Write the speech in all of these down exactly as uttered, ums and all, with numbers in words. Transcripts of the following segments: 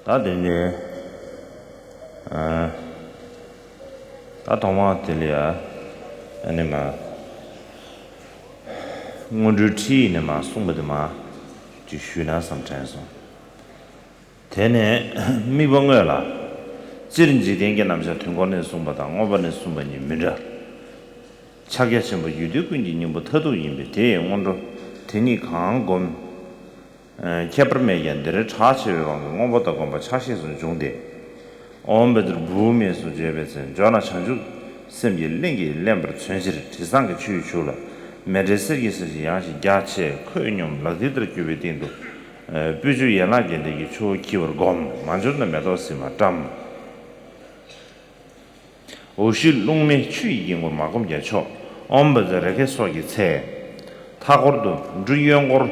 ད་དེ་ནས་ཨ། ད་ཐོག་མར་དེ་ལ་ཡ་ཨ་ནི་མ་སྔོན་འགྲོའི་ཁྲིད་ཡིག་ནས་མ་གསུངས་པ་དེ་མ་ཅིག་ཞུས་ན་བསམ་དྲན་སོང་། དེ་ནས་དམིགས་པ་དངོས་ལ། སྤྱིར་འཇིག་རྟེན་གྱི་རྣམ་གཞག་དུས་འཁོར་ནས་གསུངས་པ་དང་མངོན་པ་ནས་གསུངས་པ་གཉིས་མི་འདྲ། ཕྱག་རྒྱ་ཆེན་པོ་རྒྱུད་སྡེ་ཀུན་གྱི་སྙིང་པོ་མཐར་ཐུག་ཡིན་པས་དེ་ཡི་སྔོན་འགྲོ་དེ་ཉིད་གང་བསྒོམ། ཁྱད་པར་མེད་ཀྱང་འདིར་གྲགས་ཆེ་བའི་དབང་གིས་མངོན་པ་དང་སྒོམ་པ་ཆ་ཤས་སུ་འབྱུང་སྟེ། ཨོཾ་བཛྲ་བྷཱུ་མི་སོགས་བརྗོད་པའི་ཚེ་མཇུག་ན་བྱང་ཆུབ་སེམས་ཀྱི་གླིང་གིས་བརླན་པར་མཚོན་ཕྱིར་དྲི་བཟང་གི་ཆུ་ཡིས་བྱུགས་ལ། མེ་སྤྲེལ་གསེར་གྱི་ས་གཞི་ཡངས་ཤིང་རྒྱ་ཆེ་ཁོད་སྙོམས་ལག་མཐིལ་ལྟར་གྱུར་པའི་སྟེང་དུ། སྤོས་ཆུ་ཡན་ལག་བརྒྱད་ལྡན་གྱི་ཆུ་བོ་འཁྱིལ་བར་བསྒོམ། མ་འབྱོར་ན་མེ་ཏོག་སིལ་མ་བཀྲམ། འོ་ཞུ་རླུང་མེ་ཆུ་ཡི་དཀྱིལ་འཁོར་མ་བསྒོམ་ཀྱང་ཆོག་ཨོཾ་བཛྲ་རེ་ཁེ་སོགས་ཀྱི་ཚེ། མཐའ་སྐོར་དུ་འབྲུ་གཡོན་སྐོར་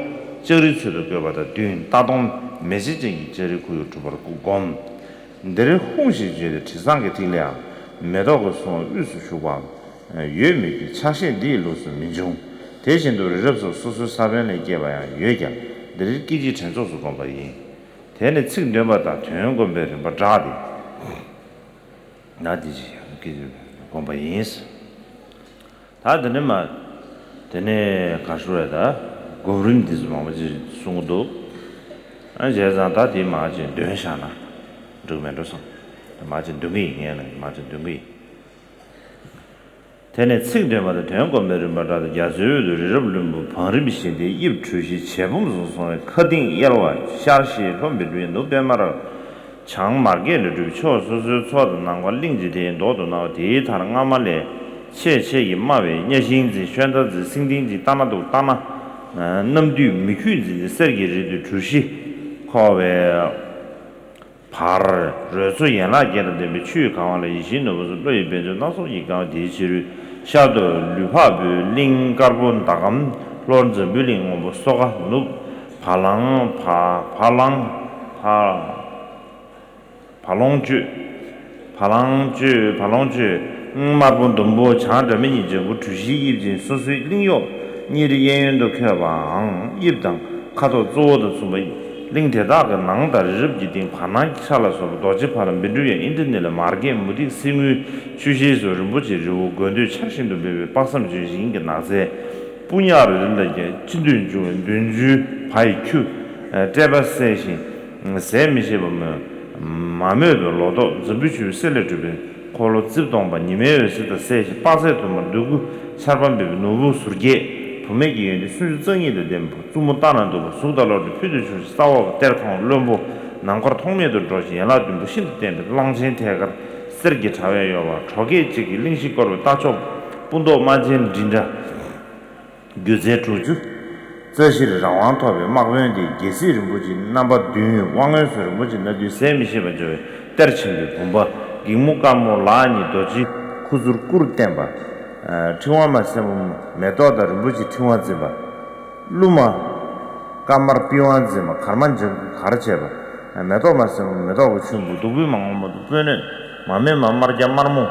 ལྕགས་རིའི་ཚུལ་དུ་བཀོད་པ་དང་བདུན། རྟ་གདོང་མེ་ལྕེ་ཅན་གྱི་ལྕགས་རིའི་ཁོར་ཡུག་གྲུབ་པར་བསྒོམ། འདིར་ཧཱུྃ་ཞེས་བརྗོད་དེ་དྲི་བཟང་གི་ཐིག་ལེའམ་མེ་ཏོག་གི་སོལ་བ་དབུས་སུ་ཞུགས་པའམ་ཡོད་མོད་ཀྱི་ཕྱག་བཞེས་འདི་ཡི་ལུགས་སུ་མི་འབྱུང་། དེ་བཞིན་དུ་རི་རབ་སོགས་སོ་སོའི་ས་བོན་ལས་སྐྱེས་པ་ཡང་ཡོད་ཀྱང་འདིར་སྐད་ཅིག་དྲན་རྫོགས་སུ་བསྒོམ་པ་ཡིན། དེ་ནི་ཚིག་འདོན་པ་དང་དོན་བསྒོམ་པའི་རིམ་པ་བསྒྲགས་ཏེ། ན་དེ་ཅི་ཡང་སྐད་ཅིག་བསྒོམ་པ་ཡིན། ད་དེ་ནས་མ། དེ་ནས་ག་ཞུ་རེད་ད། སྒོམ་རིམ་འདི་ཚོ་མང་པོ་ཅིག་གསུང་གི་འདུག་ཨ་བྱས་ཙང་ད་དེ་མ་ཅིག་འདོན་བཞག་ན་འགྲིག་མེད་འགྲོ་སོང་། དེ་མ་ཅིག་འདོན་གི་ཡིན། ངས་ལ་མ་ཅིག་འདོན་གི་ཡིན། དེ་ནས་ཚིག་འདོན་པ་དང་དོན་བསྒོམ་པའི་རིམ་པ་བསྒྲགས་ཏེ་རྒྱ་མཚོའི་དབུས་སུ་རི་རབ་ལྷུན་པོ་བང་རིམ་བཞིན་ཏེ་དབྱིབས་གྲུ་བཞི་བྱེ་སྦོམ་གསུམ་སོང་བའི་མཁའ་ལྡིང་གཡར་བ་ཤར་ཞེས་ལྷོ་བཻ་ཌཱུརྱ་ནུབ་པདྨ་རཱ་ག་བྱང་མར་གད་ལས་གྲུབ་ཕྱོགས་སོ་སོའི་མཚོ་དང་ནམ་མཁའ་གླིང་བཞི་དེའི་མདོག་ཏུ་སྣང་བ་དེའི་མཐར་སྔ་མ་ལས་ཆེས་ཆེ་གི་དམའ་བའི་གཉའ་ཤིང་འཛིན་ཤོན་རྟ་འཛིན་སེང་ལྡེང་འཛིན་རྟ་སྣ་དུག་རྟ་སྣ། གནམ་བདུད་མི་ཁྱུད་འཛིན་ཏེ་གསེར་གྱི་རི་དུ་གྲུ་བཞི་འཁོར་བའི། བར། རོལ་མཚོ་ཡན་ལག་བརྒྱད་དང་ལྡན་པའི་ཆུས་གང་བ་ལ་ཡིད་བཞིན་ནོར་བུ་སོགས་བློ་ཡི་དཔལ་འབྱོར་སྣ་ཚོགས་ཀྱིས་གང་བ་དེའི་ཕྱི་རོལ་ཤར་དུ་ལུས་འཕགས་པོའི་གླིང་དཀར་པོ་ཟླ་གམ་ལྷོར་འཛམ་བུའི་གླིང་སྔོན་པོ་སོ་ཁ་ནུབ། བ་ལང་བ་བ་ལང་བ་བ་ལོང་སྤྱོད། བ་ལང་སྤྱོད་བ་ལོང་སྤྱོད་དམར་པོ་ཟླུམ་པོ་བྱང་སྒྲ་མི་སྙན་ལྗང་གུ་གྲུ་བཞིའི་དབྱིབས་ཅན་སོ་སོའི་གླིང་གཡོག་གཉིས་རི་གཡས་གཡོན་དུ་འཁོད་པའང་དབྱིབས་དང་། ཁ་དོག་གཙོ་བོ་དང་མཚུངས་པ། གླིང་དེ་དག་གི་ནང་དང་རི་རབ་ཀྱི་སྟེང་བར་སྣང་གི་ཆ་ལ་སོགས་པ་རྡོ་རྗེ་ཕ་ལ་བཻ་ཌཱུརྱ་ཨིནྡྲ་ནཱི་ལ་མར་གད་མུ་ཏིག་གསེར་དངུལ་ཆུ་ཤེལ་སོགས་རིན་པོ་ཆེའི་རི་བོ་དགོས་འདོད་ཆར་བཞིན་དུ་འབེབས་པའི་དཔག་བསམ་ལྗོན་ཤིང་གི་ནགས་ཚལ། སྤུ་ཉག་རི་རབ་ལ་རྒྱན་ཅི་འདོད་འབྱུང་བའི་འདོད་འཇོའི་བ་ཡི་ཁྱུ། བཀྲེས་པ་སེལ་ཞིང་ཟད་མི་ཤེས་པ་མོད། མ་རྨོས་པའི་ལོ་ཏོག་འཛམ་བུའི་ཆུ་བོའི་གསེར་ལས་གྲུབ་པའི། འཁོར་ལོ་རྩིབས་སྟོང་པ་ཉི་མའི་འོད་ཟེར་དང་བསྲེས་ཤིང་དཔག་ཚད་དུ་མར་འདོད་རྒུ་ཆར་པ་འབེབས་པའི་ནོར་བུ་ཟུར་བརྒྱད། བུད་མེད་ཀྱི་ཡོན་ཏན་སུམ་ཅུ་རྩ་གཉིས་དང་ལྡན་པ་བཙུན་མོ་ལྟ་ན་སྡུག་པ་གཟུགས་དང་ལོག་སྟེ་ཕུལ་དུ་ཕྱིན་ཞིང་ས་འོག་གི་གཏེར་ཁ་རློན་པོ་ནམ་མཁར་མཐོང་མེད་དུ་འགྲོ་ཞིང་ཡན་ལག་བདུན་པོ་ཤིན་ཏུ་བརྟན་པའི་གླང་ཆེན་ཐལ་དཀར་གསེར་གྱི་དྲ་བས་གཡོགས་པ་གྲོག་སྐད་ཅིག་གིས་གླིང་བཞི་བསྐོར་བའི་རྟ་མཆོག་སྤུ་མདོག་དམར་ཆེན་འབྲི་འདྲ། སྒྱུ་རྩལ་དྲུག་ཅུ། རྩ་བཞིར་རང་དབང་ཐོབ་པའི་དམག་དཔོན་དེ་རྒྱལ་སྲིད་རིན་པོ་ཆེའི་རྣམ་པ་བདུན་དབང་མངོན་སུམ་རིན་པོ་ཆེ་སྣ་བདུན་ཟད་མི་ཤེས་པར་འཇོ་བའི་གཏེར་ཆེན་པོའི་བུམ་པ་སྒེག་མོ་དཀར་མོ་ལག་གཉིས་རྡོ་རྗེའི་ཁུ་ཚུར་སྐུར་བསྟན་པ། ཕྲེང་བ་མ་སེར་མོ་མེ་ཏོག་དང་རིན་པོ་ཆེའི་ཕྲེང་བ་འཛིན་པ། ཀླུ་མ་དཀར་དམར་པི་ཝང་འཛིན་པ་གར་མ་ལྗང་གུ་གར་བྱས་པ། མེ་ཏོག་མ་སེར་མོ་མེ་ཏོག་གི་ཆུན་པོ་བདུག་སྤོས་མ་སྔོན་མོ་བདུག་སྤོས་སྣོད། མ་སྨན་མ་དམར་སྐྱ་དམར་མོ།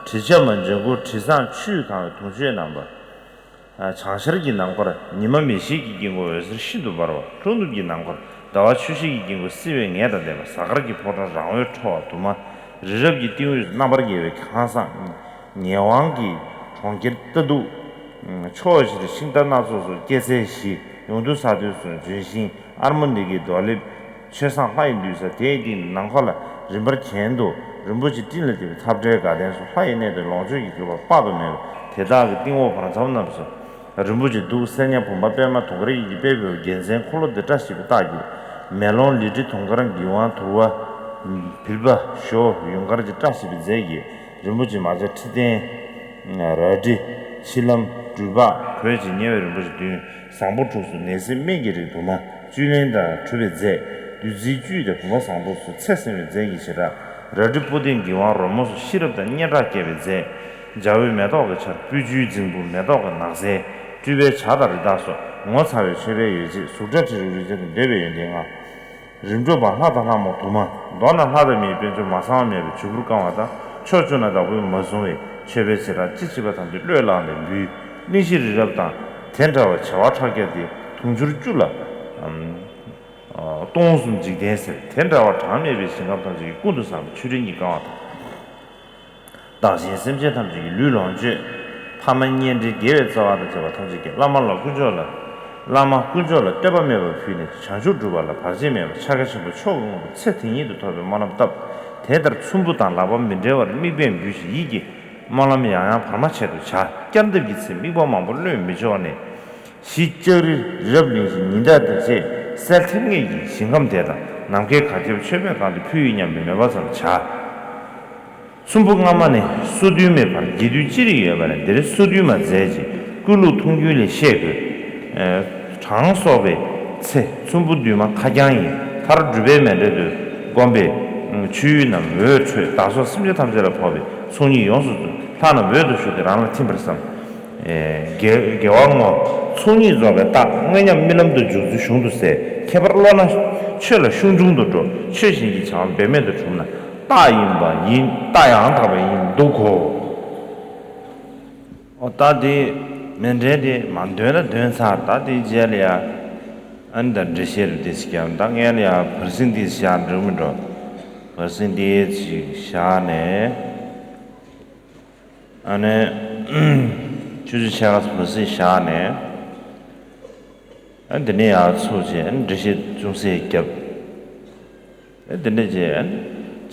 དྲི་ཆབ་མ་ལྗང་གུ་དྲི་བཟང་ཆུས་གང་བའི་དུང་ཆོས་བསྣམས་པ། བྱང་ཤར་གྱི་ནམ་མཁར་ཉི་མ་མེ་ཤེལ་གྱི་དཀྱིལ་འཁོར་འོད་ཟེར་ཤིན་ཏུ་འབར་བ། ལྷོ་ནུབ་ཀྱི་ནམ་མཁར་ཟླ་བ་ཆུ་ཤེལ་གྱི་དཀྱིལ་འཁོར་བསིལ་བའི་ངད་དང་ལྡན་པ། གཟའ་སྐར་གྱི་ཕོ་བྲང་རང་འོད་འཕྲོ་བ་དུ་མ། རི་རབ་ཀྱི་གཏིང་དབུས་སུ་རྣམ་པར་རྒྱལ་བའི་ཁང་བཟང་། ངེས་དབང་གི་གྲོང་ཁྱེར་ལྟ་འདུག་ཕྱོགས་བཞིར་ཤིང་རྟ་སྣ་ཚོགས་སུ་སྐྱེད་ཚལ་བཞི། ཡོངས་འདུ་ས་སྟོད་སུ་ལྗོན་ཤིང་ཨར་མོ་ནི་ཀའི་རྡོ་ལེབ། ཆོས་བཟང་ལྷ་ཡི་འདུན་ས་དེའི་སྟེང་དུ་ནམ་མཁའ་ལ་རིམ་པར་གྱེན་དུ་རིན་པོ་ཆེ་སྤྲིན་ལ་བརྡིབས་པའི་འཐབ་བྲལ་དགའ་ལྡན་སོགས་ལྷ་ཡི་གནས་དང་ལོངས་སྤྱོད་ཀྱི་དགོས་པ་དཔག་ཏུ་མེད་པ་དེ་དག་གི་སྟེང་འོག་བར་མཚམས་རྣམས་སུ་རིན་པོ་ཆེ་འདུག་གསེར་ཉ་བུམ་པ་པདྨ་དུང་དཀར་གྱི་དཔལ་བེའུ་རྒྱལ་མཚན་འཁོར་ལོ་འདི་བཀྲ་ཤིས་པའི་རྟགས་ཀྱིས་མེ་ལོང་ལི་ཁྲི་དུང་དཀར་གི་ཝང་དུར་བ་བིལ་བ་ཞོ་ཡུངས་དཀར་གྱི་བཀྲ་ཤིས་པའི་རྫས་ཀྱིས་རིན་པོ་ཆེ་མ་ཇ་ཁྲི་སྟན། རལ་གྲི། ཕྱི་ལམ། སྦྲུལ་བག་གོས་ཀྱི་དམྱལ་བའི་རིན་པོ་ཆེ་བདུན། བཟང་པོ་དྲུག་སོགས་ནད་སེལ་སྨན་གྱི་རིགས་དུ་མ། བཅུད་ལེན་དང་འཁྲུ་བའི་རྫས། བདུད་རྩིའི་བཅུད་དང་བུམ་པ་བཟང་པོ་སོགས་ཚེ་བསྲིང་བའི་རྫས་ཀྱི་བྱེ་བྲག་རལ་གྲི་སྤུ་ལྡན་གྱི་ཝང་རོལ་མོ་སོགས་ཤེས་རབ་དང་སྙན་གྲགས་བསྐྱེད་པའི་རྫས། འཇའ་འོད་མེ་ཏོག་གི་ཆར་སྤོས་ཆུའི་རྫིང་བུ་མེ་ཏོག་གི་ནགས་ཚལ། སྤྲུལ་པའི་བྱ་དང་རི་དྭགས་སོགས་ངོ་མཚར་བའི་མཆོད་པའི་ཡོ་བྱད་གཟུགས་སྒྲ་དྲི་རོ་རེག་བྱ་དང་འདོད་པའི་ཡོན་ཏན་ལྔ། རིམ་གྲོ་པ་ལྷ་དང་ལྷ་མོ་དུ་མ། མདོར་ན་ལྷ་དང་མིའི་དཔལ་འབྱོར་མ་ཚང་བ་མེད་པའི་བྱུར་བུར་བཀང་བ་དང་ཕྱོགས་བཅུ་ན་བདག་པོས་མ་བཟུང་བའི་མཆོད་པའི་བྱེ་བྲག་ཅི་མཆིས་པ་ཐམས་ཅད་བློས་བསླངས་ནས་འབུལ། གླིང་བཞི་རི་རབ་དང་དེ་འདྲ་བ་བྱེ་བ་ཕྲག་བརྒྱ་སྟེ་དུང་ཕྱུར་བཅུ་ལ། ཨམ། སྟོང་གསུམ་འཇིག་རྟེན་ཟེར། དེ་འདྲ་བ་གྲངས་མེད་པའི་ཞིང་ཁམས་ཐམས་ཅད་ཀྱི་ཀུན་ཏུ་བཟང་པོའི་མཆོད་སྤྲིན་གྱིས་གང་བ་དང་། བདག་གཞན་སེམས་ཅན་ཐམས་ཅད་ཀྱི་ལུས་ལོངས་སྤྱོད། ཕ་མ་གཉེན་འབྲེལ་དགེ་བའི་རྩ་བ་དང་བཅས་པ་ཐམས་ཅད་ཀྱིས་བླ་མ་ལ་དཀོན་མཆོག་ལ། བླ་མ་དཀོན་མཆོག་ལ་བསྟོད་པ་མེད་པར་ཕུལ་ནས་བྱང་ཆུབ་སྒྲུབ་པ་ལ་བར་ཆད་མེད་པར་ཕྱག་རྒྱ་ཆེན་པོ་མཆོག་གི་དབང་པོ་ཚེ་དེ་ཉིད་དུ་ཐོབ་པའི་སྨོན་ལམ་བཏབ། དེ་ལྟར་ཚོམ་བུ་དང་ལག་པ་མི་འབྲལ་བར་དམིགས་པས་འབུལ་ཞིང་ཡིད་ཀྱིས་སྨོན་ལམ་ཡང་ཡང་བར་མ་ཆད་དུ་བྱ། སྐྱབས་འདེབས་ཀྱི་ཚེ་དམིགས་པ་མང་པོ་བློས་མི་འཇོག་ནས། གཞི་ལྕགས་རི་རབ་བརླིང་ཞིང་ཉི་ཟླ་དང་བཅས་གསལ་ཐེབས་ངེས་ཀྱི་ཞིང་ཁམས་དེ་དང་ནམ་མཁའི་གར་ཁྱབ་མཆོད་པས་གང་དུ་ཕུལ་ཡོད་སྙམ་པའི་མོས་པ་ཙམ་བྱ། ཚོམ་བུ་སྔ་མ་ནས་སོ་བདུན་མའི་བར་རྒྱས་བསྡུས་ཅི་རིགས་ཡོད་པ་ལས་འདིར་སོ་བདུན་མ་མཛད་ཅིང་ཀུན་སློང་མཐོང་རྒྱུན་ལས་ཤེས་དགོས། གྲངས་གསོག་པའི་ཚེ་ཚོམ་བུ་བདུན་མ་ཁ་རྐྱང་ཡིན། མཐར་སྒྲུབ་པའི་མཎྜལ་དུ་བསྒོམས་པས་མཆོད་ཡུལ་རྣམས་འོད་འཕྲོས་བདག་སོགས་སེམས་ཅན་ཐམས་ཅད་ལ་ཕོག་པས་ཚོགས་གཉིས་ཡོངས་སུ་རྫོགས། ལྷ་རྣམས་འོད་དུ་ཞུ་སྟེ་རང་ལ་ཐིམ་པར་བསམ། དགེ་དགེ་བ་བསྔོ། ཚོགས་གཉིས་རྫོགས་པའི་རྟགས་དངོས་ཉམས་རྨི་ལམ་དུ་འཇུག་ཚུལ་གཞུང་དུ་གསལ། ཁྱད་པར་བློ་སྣ་ཆོས་ལ་ཤུགས་འབྱུང་དུ་འགྲོ། ཆོས་གཞན་གྱི་བྱ་བ་འབད་མེད་དུ་གྲུབ་ན་རྟགས་ཡིན་པ་ཡིན། རྟགས་ཡང་དག་པ་ཡིན་འདུག་གོ། ཨོ་ད་དེ་མཎྜལ་དེ་མ་འདོན་ན་འདོན་ཚར། ད་དེ་རྗེས་ལ་ཡ་ཨ་ནི་ད་འགྲེལ་བཤད་རུ་དེ་ཞིག་ཀྱང་ད་ངས་ལ་ཡ་བར་སྲིང་དེ་བཞག་འགྲོ་མི་འགྲོ། བར་སྲིང་དེ་ཞིག་བཞག་ནས། ཨ་ནི་ཆུ་ཚོད་ཕྱེད་ཀ་བར་སྲིང་བཞག་ནས། ཨ་འདི་ནས་ཡར་ཚུར་བྱས། ཨ་ནི་འགྲེལ་བཤད་ཅུང་ཟད་བརྒྱབ། ཨ་འདི་འདྲ་བྱས། ཨ་ནི་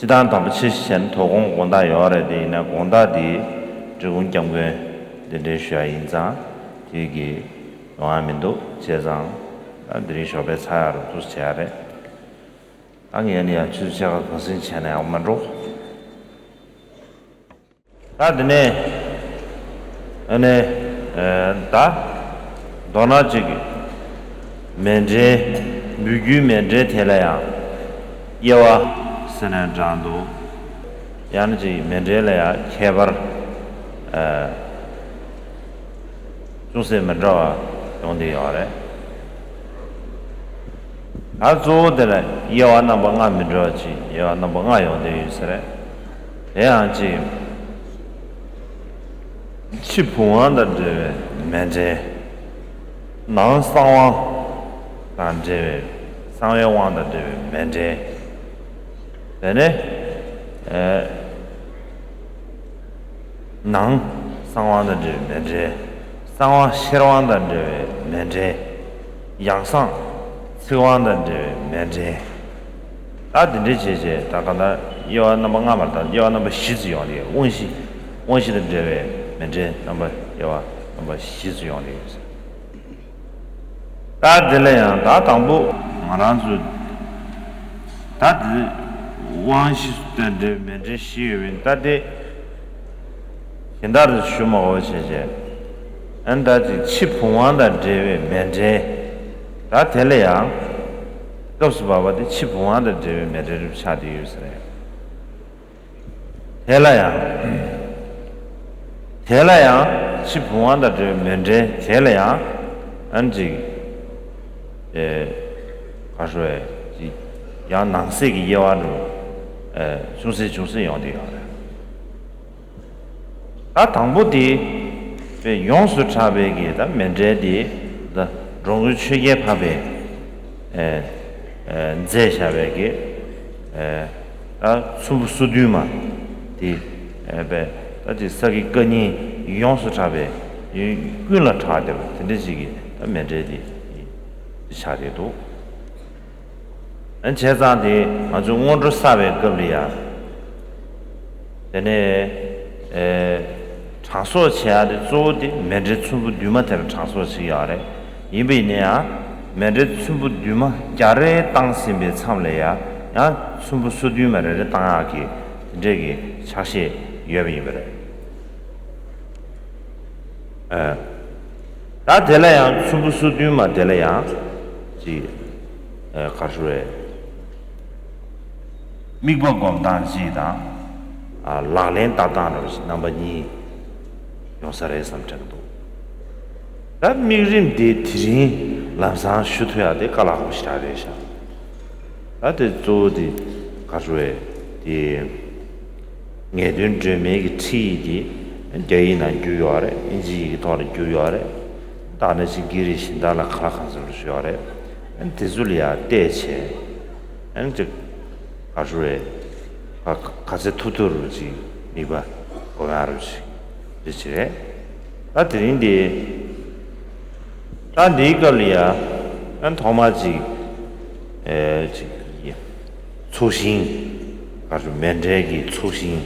སྤྱི་བཏང་དང་པོ་ཆེ་ཞིག་བྱས་ན་དོ་དགོང་དགོང་དག་ཡོད་རེད། དེ་ཡིན་ན་དགོང་དག་འདི་འབྲི་གུང་སྐྱབས་མགོན་གདན་འདྲེན་ཞུ་ཡ་ཡིན་ཙང་དེ་གི་ཡོང་ཡ་མི་འདུག་བྱས་ཙང་ཨ་འདི་རིང་ཞོགས་པའི་ཚ་ཡག་རུ་འདུག་བྱས་རེད། ད་ངས་ནི་ཡང་ཆུ་ཚོད་ཕྱེད་ཀ་གུང་སེང་བྱས་ན་ཡག་མ་འགྲོ། ད་འདི་ནས་ཨ་ནི་ད་མདོར་ན་གཅིག་གི་མཎྜལ། འབུལ་རྒྱུའི་མཎྜལ་དེ་ལ་ཡང་དབྱེ་བ་ཟེར་ནས་དྲངས་འདུག་ཡང་ན་གཅིག་མཎྜལ་ལ་ཡང་ཁྱད་པར་ཅུང་ཟད་མི་འདྲ་བ་ཡོང་བསྡད་ཡོད་རེད། ད་གཙོ་བོ་དེ་ལ་དབྱེ་བ་རྣམ་པ་ལྔ་མི་འདྲ་བ་ཅིག་དབྱེ་བ་རྣམ་པ་ལྔ་ཡོང་བསྡད་ཡོད་ས་རེད། དེ་ཡང་གཅིག་ཕྱི་བུམ་དབང་དང་འབྲེལ་བའི་མཎྜལ། ནང་གསང་དབང་དང་འབྲེལ་བའི་གསང་བའི་དབང་དང་འབྲེལ་བའི་མཎྜལ། དེ་ནས་ནང་གསང་དབང་དང་འབྲེལ་བའི་མཎྜལ། གསང་དབང་ཤེར་དབང་དང་འབྲེལ་བའི་མཎྜལ། ཡང་གསང་ཚིག་དབང་དང་འབྲེལ་བའི་མཎྜལ། ད་འདི་འདྲའི་བྱས་བྱས་ད་ག་ད་དབྱེ་བ་རྣམ་པ་ལྔ་མ་ད་དབྱེ་བ་རྣམ་པ་བཞི་ཙམ་ཡོང་གི་ཡོད། དབང་བཞི། དབང་བཞི་དང་འབྲེལ་བའི་མཎྜལ་རྣམ་པ་དབྱེ་བ་རྣམ་པ་བཞི་ཙམ་ཡོང་གི་ཡོད། ད་འདི་ལ་ཡང་ད་དང་པོ་ང་རང་ཚོས་ད་འདི་དབང་བཞི་དང་འབྲེལ་བའི་མཎྜལ་བཞི་ཡོད་པས་ད་དེ་གཞན་དག་ཏུ་ཞུ་མ་དགོས་བྱས་བྱས། ཨ་ནི་ད་ཅིག་ཕྱི་བུམ་དབང་དང་འབྲེལ་བའི་མཎྜལ། ད་དེ་ལ་ཡང་སྐབས་སུ་བབ་པ་དེ་ཕྱི་བུམ་དབང་དང་འབྲེལ་བའི་མཎྜལ་རུ་ཆགས་བསྡད་ཡོད་ས་རེད། དེ་ལ་ཡང་། དེ་ལ་ཡང་ཕྱི་བུམ་དབང་དང་འབྲེལ་བའི་མཎྜལ་དེ་ལ་ཡང་ཨ་ནི་ཅིག་ཨེ་ག་ཧྲོ་ཨེ་ཅིག་ཡང་ནང་གསེས་ཀྱི་དབྱེ་བ་རུ་ཨེ་ཅུང་ཟད་ཅུང་ཟད་ཡོང་བསྡད་ཡོད་རེད། ད་དང་པོ་དེ་ཡོངས་སུ་གྲགས་པའི་གི་ད་མཎྜལ་དེ་ད་འགྲོ་མགོན་ཆོས་རྒྱལ་འཕགས་པས་ཨེ་ཨེ་མཛད་བཞག་པའི་གི་ཨེ་ད་ཚོམ་བུ་སོ་བདུན་མ་དེ་ཨེ་པས་ད་དེ་ས་དགེ་བཀའ་རྙིང་ཡོངས་སུ་གྲགས་པའི་ཡུལ་ཀུན་ལ་གྲགས་བསྡད་པ་དེ་འདྲ་ཞིག་གི་ད་མཎྜལ་དེ་ཆགས་བསྡད་འདུག་བྱས་ཙང་དེ་ང་ཚོས་སྔོན་འགྲོ་བསགས་པའི་སྐབས་ལ་ཡང་། དེ་ནས་ཨེ་གྲངས་གསོག་བྱེད་ཡག་དེ་གཙོ་བོ་དེ་མཎྜལ་ཚོམ་བུ་བདུན་མ་དེར་གྲངས་གསོག་བྱེད་ཡག་རེད། ཡིན་པ་ཡིན་ན་ཡང་མཎྜལ་ཚོམ་བུ་བདུན་མ་བརྒྱ་རེ་བཏང་ཟིན་པའི་མཚམས་ལ་ཡང་ཡང་ཚོམ་བུ་སོ་བདུན་མ་རེ་རེ་བཏང་ཡག་གི་དེ་འདྲས་ཀྱི་ཕྱག་བཞེས་ཡོད་པ་ཡིན་པ་རེད། ཨ། ད་དེ་ལ་ཡང་ཚོམ་བུ་སོ་བདུན་མ་དེ་ལ་ཡང་ཅིག་ཨ་ག་རེ་ཞུ་རེད། དམིགས་པ་སྒོམ་སྟངས་གཅིག་དང་། ཨ་ལག་ལེན་བསྟར་སྟངས་རྣམ་པ་གཉིས་ཡོང་ས་རེད་བསམ་དྲན་འདུག་ད་དམིགས་རིམ་དེ་དེ་རིང་ལམ་སང་ཞུ་ཐུབ་ཡག་དེ་དཀའ་ལས་ཁག་པོ་ཞེ་དྲག་རེད་ཤག་ད་དེ་གཙོ་བོ་དེ་ག་རེ་རེད་དེ། ངེས་དོན་སྒྲོན་མེའི་གི་ཁྲིད་ཡིག་དེ་རྒྱ་ཡིག་ནང་བསྒྱུར་ཡོད་རེད། ཨིན་ཇི་ཡི་གི་ཐོག་ལ་བསྒྱུར་ཡོད་རེད། ད་ནི་ཅིག་གི་རེ་བཞིན་བདག་ལ་ག་ལ་གང་འཚམ་ཞུ་ཡོད་རེད། ཨ་ནི་དེ་ཚོ་ལ་ཡང་བལྟས་བྱས། ཨ་ནི་ཅིག་ག་ཚོད་རེད། ག་ག་ཚད་ཐུབ་ཐུབ་རུ་ཅིག་མིད་པ་གོ་ཡག་རུ་ཅིག་རེ་ཅིག་རེད། ད་དེ་རིང་འདི་ད་འདིའི་སྐབས་ལ་ཡང་ཨ་ནི་ཐོག་མར་ཅིག་ཨེ་ཅིག་ཚོགས་ཞིང་ག་ཚོད་མཎྜལ་གྱི་ཚོགས་ཞིང་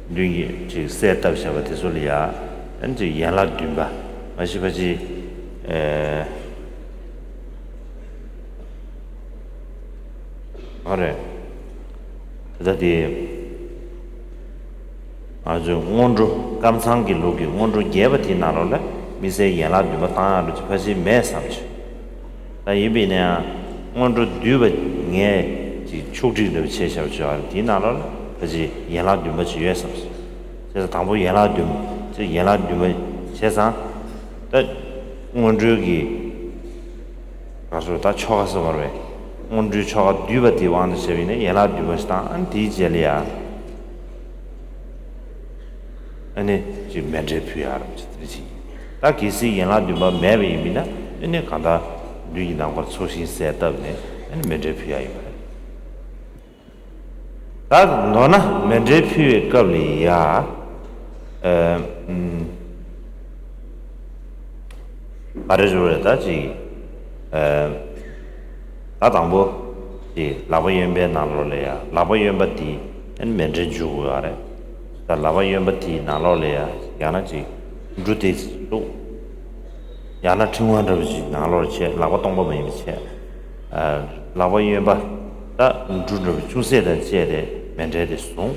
མདུན་གྱི་ཅིག་གསལ་བཏབ་བཞག་པ་དེ་ཚོ་ལ་ཡང་ཨ་ནི་ཅིག་ཡན་ལག་བདུན་པ་མ་གཞི་ཕལ་ཆེར་ཨེ། ཨ་རེད། ད་དེ་ང་ཚོའི་སྔོན་འགྲོ་ཀམ་ཚང་གི་ལུགས་ཀྱི་སྔོན་འགྲོ་རྒྱས་པ་དེའི་ནང་ལོགས་ལ་དམིགས་བསལ་ཡན་ལག་བདུན་པ་བཏང་ཡག་འགྲོ་ཅིག་ཕལ་ཆེར་མེད་བསམ་བྱུང་། ད་ཡིན་པས་ན་ཡང་སྔོན་འགྲོ་བསྡུས་པ་ངས་ཅིག་ཕྱོགས་སྒྲིག་འདྲ་བ་བྱས་བཞག་པ་ཅིག་ཡོད་རེད། དེའི་ནང་ལོགས་ལ་ཕལ་ཆེར་ཡན་ལག་བདུན་པ་ཅིག་ཡོད་བསམ་སོང་། བྱས་ཙང་དང་པོ་ཡན་ལག་བདུན་པ་ཅིག་ཡན་ལག་བདུན་པ་བྱས་ཙང་ད་སྔོན་འགྲོའི་གི་ང་ཚོ་ད་ཆོ་ག་ཟེར་བ་རེད། སྔོན་འགྲོའི་ཆོ་ག་བསྡུས་པ་དེའི་དབང་དུ་བྱས་པ་ཡིན་ན་ཡན་ལག་བདུན་པ་ཞིག་དང་། ཨ་ནི་དེའི་རྗེས་ལ་ཡ་ཨ་ནི་ཅིག་མཎྜལ་ཕུལ་ཡག་རམ་ཅིག་དེ་འདྲ་ཅིག་ད་གལ་སྲིད་ཡན་ལག་བདུན་པ་མེད་པ་ཡིན་པ་ཡིན་ན་ཨ་ནི་གང་ལྟར་མདུན་གྱི་ནང་པར་ཚོགས་ཞིང་གསལ་བཏབ་ནས་ཨ་ནི་མཎྜལ་ཕུལ་ཡག་ཡིན་པ་རེད། ད་མདོར་ན་མཎྜལ་ཕུལ་བའི་སྐབས་ལ་ཡ། ཨ་ཨམ། ག་རེ་ཞུ་རེད་ད་ཅིག་ཨ། ད་དང་པོ་ཅིག་ལག་པ་གཡོན་པའི་ནང་ལོགས་ལ་ཡ་ལག་པ་གཡོན་པ་དེ་ཨ་ནི་མཎྜལ་འཇུག་དགོས་ཡག་རེད། ད་ལག་པ་གཡོན་པ་དེའི་ནང་ལོགས་ལ་ཡ་ཡང་ན་ཅིག་འབྲུ་དེ་བླུགས། ཡང་ན་ཕྲེང་བ་འདྲ་བ་ཅིག་ནང་ལོགས་བྱས། ལག་པ་སྟོང་པ་མ་ཡིན་པ་བྱས། ཨ། ལག་པ་གཡོན་པ་ད་འབྲུ་འདྲ་བ་ཅུང་ཟད་དང་བཅས་ཏེ་མཎྜལ་དེ་བཟུང་།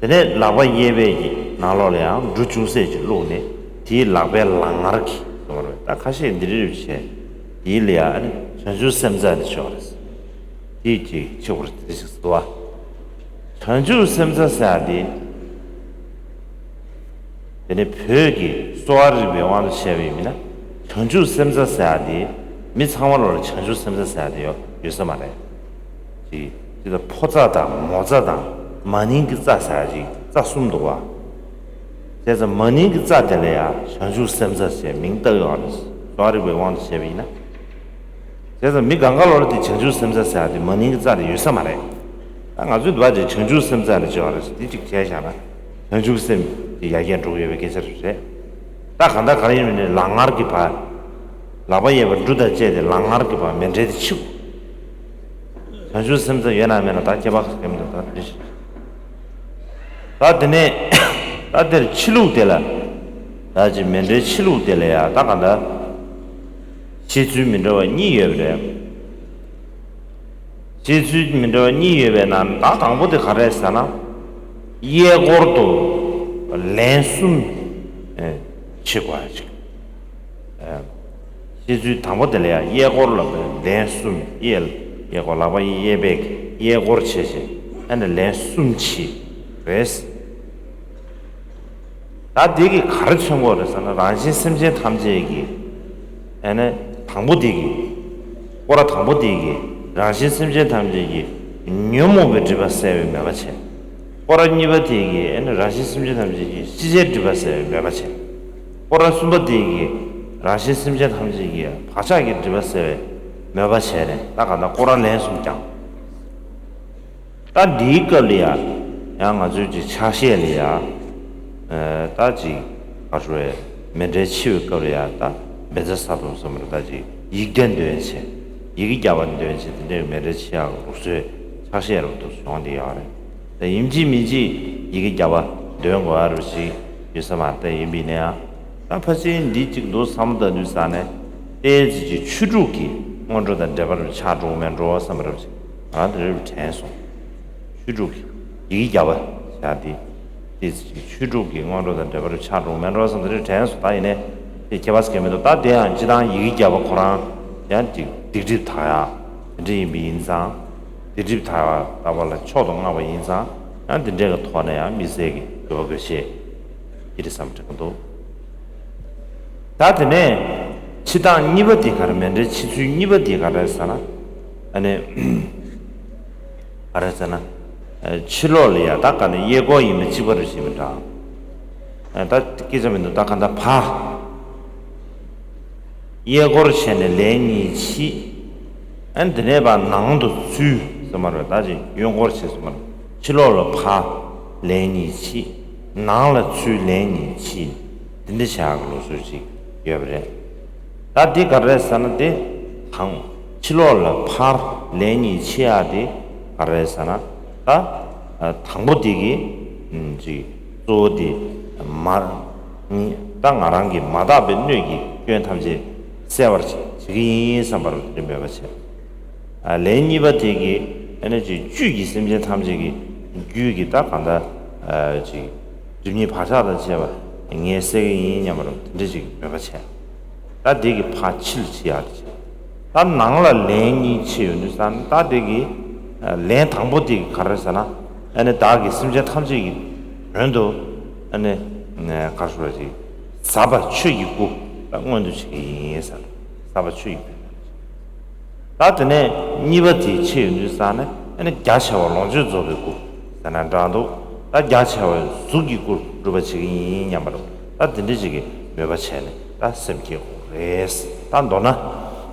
དེ་ནས་ལག་པ་གཡས་པའི་གི་ནང་ལོགས་ལ་ཡང་འབྲུ་ཅུང་ཟད་ཅིག་བླུགས་ནས་དེའི་ལག་པའི་ལག་ངར་གྱིས་གསུངས་པ་རེད། ད་ཁ་ཤས་འདི་འདྲ་བྱས། དེའི་ལ་ཡང་ཨ་ནི་བྱང་ཆུབ་སེམས་རྩ་དེ་ཆོག་རེད། དེའི་གཅིག་ཆོག་རེད། དེ་ཞིག་ཟེར་བ། བྱང་ཆུབ་སེམས་རྩ་ཟེར་ཡག་དེ། དེ་ནི་བོད་ཀྱི་གསོ་བ་རིག་པའི་དབང་དུ་བྱས་པ་ཡིན་ན་བྱང་ཆུབ་སེམས་རྩ་ཟེར་ཡག་དེ་མི་ཚང་མ་ལོགས་ལ་བྱང་ཆུབ་སེམས་རྩ་ཟེར་ཡག་དེ་ཡོད་ཡོད་ས་མ་རེད། ཅིག་ཅིག་ད་ཕོ་རྩ་དང་མོ་རྩ་དང་མ་ནིང་གི་རྩ་ཟེར་ཡག་ཅིག་རྩ་གསུམ་འདུག་བ། བྱས་ཙང་མ་ནིང་གི་རྩ་དེ་ལ་ཡང་བྱང་ཆུབ་སེམས་རྩ་ཞེས་མིང་བཏགས་ཡོད་རེད། གསོ་བ་རིག་པའི་དབང་དུ་བྱས་པ་ཡིན་ན། བྱས་ཙང་མི་གང་ག་ལོགས་ལ་དེ་བྱང་ཆུབ་སེམས་རྩ་ཟེར་ཡག་དེ་མ་ནིང་གི་རྩ་དེ་ཡོད་ས་མ་རེད། ད་ང་ཚོའི་འདུལ་བ་དེ་བྱང་ཆུབ་སེམས་རྩ་ལ་བརྗོད་པ་རེད། དེ་གཅིག་བྱས་བཞག་ན་བྱང་ཆུབ་སེམས་དེ་ཡར་རྒྱས་འགྲོ་གི་ཡོད་པའི་སྐད་ཆ་རེད། ད་གང་ལྟར་ག་རེ་ཡིན་མིན་ནི་ལག་ངར་གྱི་བར། ལག་པ་གཡས་པ་འབྲུ་དང་བཅས་ཏེ་ལག་ངར་གྱི་བར་མཎྜལ་དེ་ཕྱིའུ། བྱང་ཆུབ་སེམས་རྩ་ཡོད་ན་མེད་ན་ད་ཁྱད་པར་ག་གེ་མི་འདུག་ད་དེ་ད་དེ་ནས་ད་དེར་ཕྱི་ལུགས་དེ་ལ། ད་ཅི་མཎྜལ་ཕྱི་ལུགས་དེ་ལ་ཡང་ད་ག་འདྲ། བཤད་ཚུལ་མི་འདྲ་བ་གཉིས་ཡོད་པ་རེད། བཤད་ཚུལ་མི་འདྲ་བ་གཉིས་ཡོད་པའི་ནང་ད་དང་པོ་དེ་ག་རེ་ཟེར་ན། གཡས་སྐོར་དུ་ལན་གསུམ་ཕྱེ་དགོས་ཅིག་བཤད་ཚུལ་དང་པོ་དེ་ལ་ཡང་གཡས་སྐོར་ལ་ལན་གསུམ། གཡས་གཡས་སྐོར་ལག་པ་གཡས་པས་གཡས་སྐོར་བྱས་བྱས་ཨ་ནི་ལན་གསུམ་བྱས་རེད། ད་འདི་གིས་ག་རེ་མཚོན་གྱི་ཡོད་རེད་ཟེར་ན་རང་གཞན་སེམས་ཅན་ཐམས་ཅད་ཀྱི་ཨ་ནི་དང་པོ་འདི་གིས་སྐོར་ར་དང་པོ་འདི་གིས་རང་གཞན་སེམས་ཅན་ཐམས་ཅད་ཀྱི་ཉོན་མོངས་པའི་སྒྲིབ་པ་སེལ་བའི་མོས་པ་བྱས། སྐོར་ར་གཉིས་པ་དེ་གིས་ཨ་ནི་རང་གཞན་སེམས་ཅན་ཐམས་ཅད་ཀྱི་ཤེས་བྱའི་སྒྲིབ་པ་སེལ་བའི་མོས་པ་བྱས། སྐོར་ར་གསུམ་པ་དེ་གིས་རང་གཞན་སེམས་ཅན་ཐམས་ཅད་ཀྱི་བག་ཆགས་ཀྱི་སྒྲིབ་པ་སེལ་བའི་མོས་པ་བྱས་ནས་ད་ག་ད་སྐོར་ར་ལན་གསུམ་བསྐྱངས། ད་འདིའི་སྐབས་ལ་ཡ་ཡང་ང་ཚོའི་ཅིག་ཕྱག་བཞེས་ལ་ཡ་ད་ཅིག་ག་རེ་ཞུ་དགོས་རེད། མཎྜལ་ཕྱི་བའི་སྐབས་ལ་ཡ་ད་བཛྲ་ས་ཏྭ་ཟེར་བ་རེད། ད་ཅིག་ཡིག་བརྒྱ་འདོན་བྱས། ཡི་གེ་བརྒྱ་པ་འདོན་བྱས། དེ་འདྲའི་མཎྜལ་ཕྱི་ཡག་ལུགས་སྲོལ་ཕྱག་བཞེས་རབ་ཏུ་བྱུང་བསྡད་ཡོད་རེད། ད་ཡིན་གཅིག་མིན་གཅིག་ཡི་གེ་བརྒྱ་པ་འདོན་དགོས་ཡག་རེད་ཅིག་ཡོད་ས་མ་རེད། ད་ཡིན་པ་ཡིན་ན་ཡང་ད་ཕལ་ཆེར་འདི་གཅིག་འདུག་བསམ་བཏང་དུས་ཙ་ནས་ཏོག་ཙམ་ཅིག་ཆོས་དྲུག་གི་སྔོན་འགྲོ་དང་འབྲེལ་བ་རུ་ཆགས་འགྲོ་གི་མེད་འགྲོ་བསམ་པ་རེད་ཅིག་ང་རང་དེ་འདྲ་དྲན་སོང་། ཆོས་དྲུག་གི་ཡི་གེ་བརྒྱ་པ་བྱ་དེ། དེ་ཆོས་དྲུག་གི་སྔོན་འགྲོ་དང་འབྲེལ་བར་ཆགས་འགྲོ་མེད་འགྲོ་བསམ་དེ་རིགས་དྲན་སོང་། ད་ཡིན་ནའི་དེ་ཁྱད་པར་གང་མི་འདུག་ད་དེ་ཡང་སྤྱིར་བཏང་ཡི་གེ་བརྒྱ་པ་ཁོ་རང་ཡང་ཅིག་སྡིག་སྒྲིབ་དག་ཡག་དེ་འདྲ་ཡིན་པ་ཡིན་ཙང་། སྡིག་སྒྲིབ་དག་ཡག་ལྟ་བ་ལ་མཆོག་ཏུ་བསྔགས་པ་ཡིན་ཙང་། ཡང་དེ་འདྲའི་གི་ཐོག་ནས་ཡང་དམིགས་བསལ་གྱི་དགོས་པ་དགོས་ཤེས་ཀྱི་རེད་བསམ་དྲན་གྱི་འདུག་ད་དེ་ནས་ཕྱི་ཐེངས་གཉིས་པ་དེ་ག་རེ། མཎྜལ་ཕྱི་ཚུལ་གཉིས་པ་དེ་ག་རེ་ཟེར་ན། ཨ་ནི། ག་རེ་ཟེར་ན། ཕྱི་ལོགས་ལ་ཡ་ད་ག་ནས་གཡས་སྐོར་ཡིན་པ་གཅིག་པ་རུ་བྱེད་མི་འདྲ། ད་སྐད་ཆ་མི་འདུག་ད་ག་ད་ཕ། གཡས་སྐོར་བྱས་ནས་ལན་གཉིས་ཕྱིས། ཨ་ནི་དེ་ནས་ཕར་ནང་དུ་ཚུར་ཟེར་མ་རེད། ད་ཅིག་གཡོན་སྐོར་བྱས་ཟེར་མ་རེད། ཕྱི་ལོགས་ལ་ཕར་ལན་གཉིས་ཕྱིས། ནང་ལ་ཚུར་ལན་གཉིས་ཕྱིས། འདི་འདྲ་བྱ་ཡག་གི་ལུགས་སྲོལ་ཅིག་ཡོད་པ་རེད། ད་འདི་ག་རེ་རེད་ཟེར་ན། དེ་དང་ཕྱི་ལོགས་ལ་ཕར་ལན་གཉིས་ཕྱིས་ཡག་དེ་ག་རེ་རེད་ཟེར་ན། ད་དང་པོ་དེ་གི་ཅིག་གཙོ་བོ་དེ་མ། ད་ང་རང་གི་མ་དག་པའི་སྣོད་ཀྱི་སྐྱོན་ཐམས་ཅད་སེལ་བར་བྱེད་ཀྱི་ཡིན་བསམ་པར་དེ་འདྲ་མོས་པ་བྱས། ལན་གཉིས་པ་དེ་གིས་ཨ་ནི་ཅིག་བཅུད་ཀྱིས་སེམས་ཅན་ཐམས་ཅད་ཀྱི་རྒྱུད་ཀྱི་ད་གང་ལྟར་ཅིག་སྒྲིབ་གཉིས་བག་ཆགས་དང་བཅས་པ་ངས་སེལ་གྱི་ཡིན་སྙམ་པར་དེ་འདྲ་ཅིག་མོས་པ་བྱས། ད་དེ་གིས་ཕར་ཕྱི་ལ་ཕྱིན་ཡག་དེ་བྱས། ད་ནང་ལ་ལན་གཉིས་ཕྱིན་ཡོང་དུས་ཙང་ད་དེ་གིས་ལན་དང་པོ་དེ་གིས་ག་རེ་ཟེར་ན། ཨ་ནི་བདག་གིས་སེམས་ཅན་ཐམས་ཅད་ཀྱི་དོན་དུ་ཨ་ནི་ག་རེ་ཞུ་དགོས་རེད། ཅིག་ཟབ་པ་ཆོས་ཀྱི་སྐུ་ད་མངོན་དུ་བྱེད་ཀྱི་ཡིན་ཟེར། ཟབ་པ་ཆོས་ཀྱི་སྐུ། ད་དེ་ནས་གཉིས་པ་དེ་ཕྱིན་ཡོང་དུས་ཙང་ནས་ཨ་ནི་རྒྱ་ཆེ་བ་ལོངས་སྤྱོད་རྫོགས་པའི་སྐུ་ཟེར་ན་འདྲ་འདུག་ད་རྒྱ་ཆེ་བ་གཟུགས་ཀྱི་སྐུར་སྒྲུབ་པ་བྱེད་ཀྱི་ཡིན་སྙམ་པར་ད་དེ་འདྲ་ཅིག་གི་མོས་པ་བྱས་ནས་ད་སེམས་བསྐྱེད་དགོས་རེད། ད་མདོར་ན་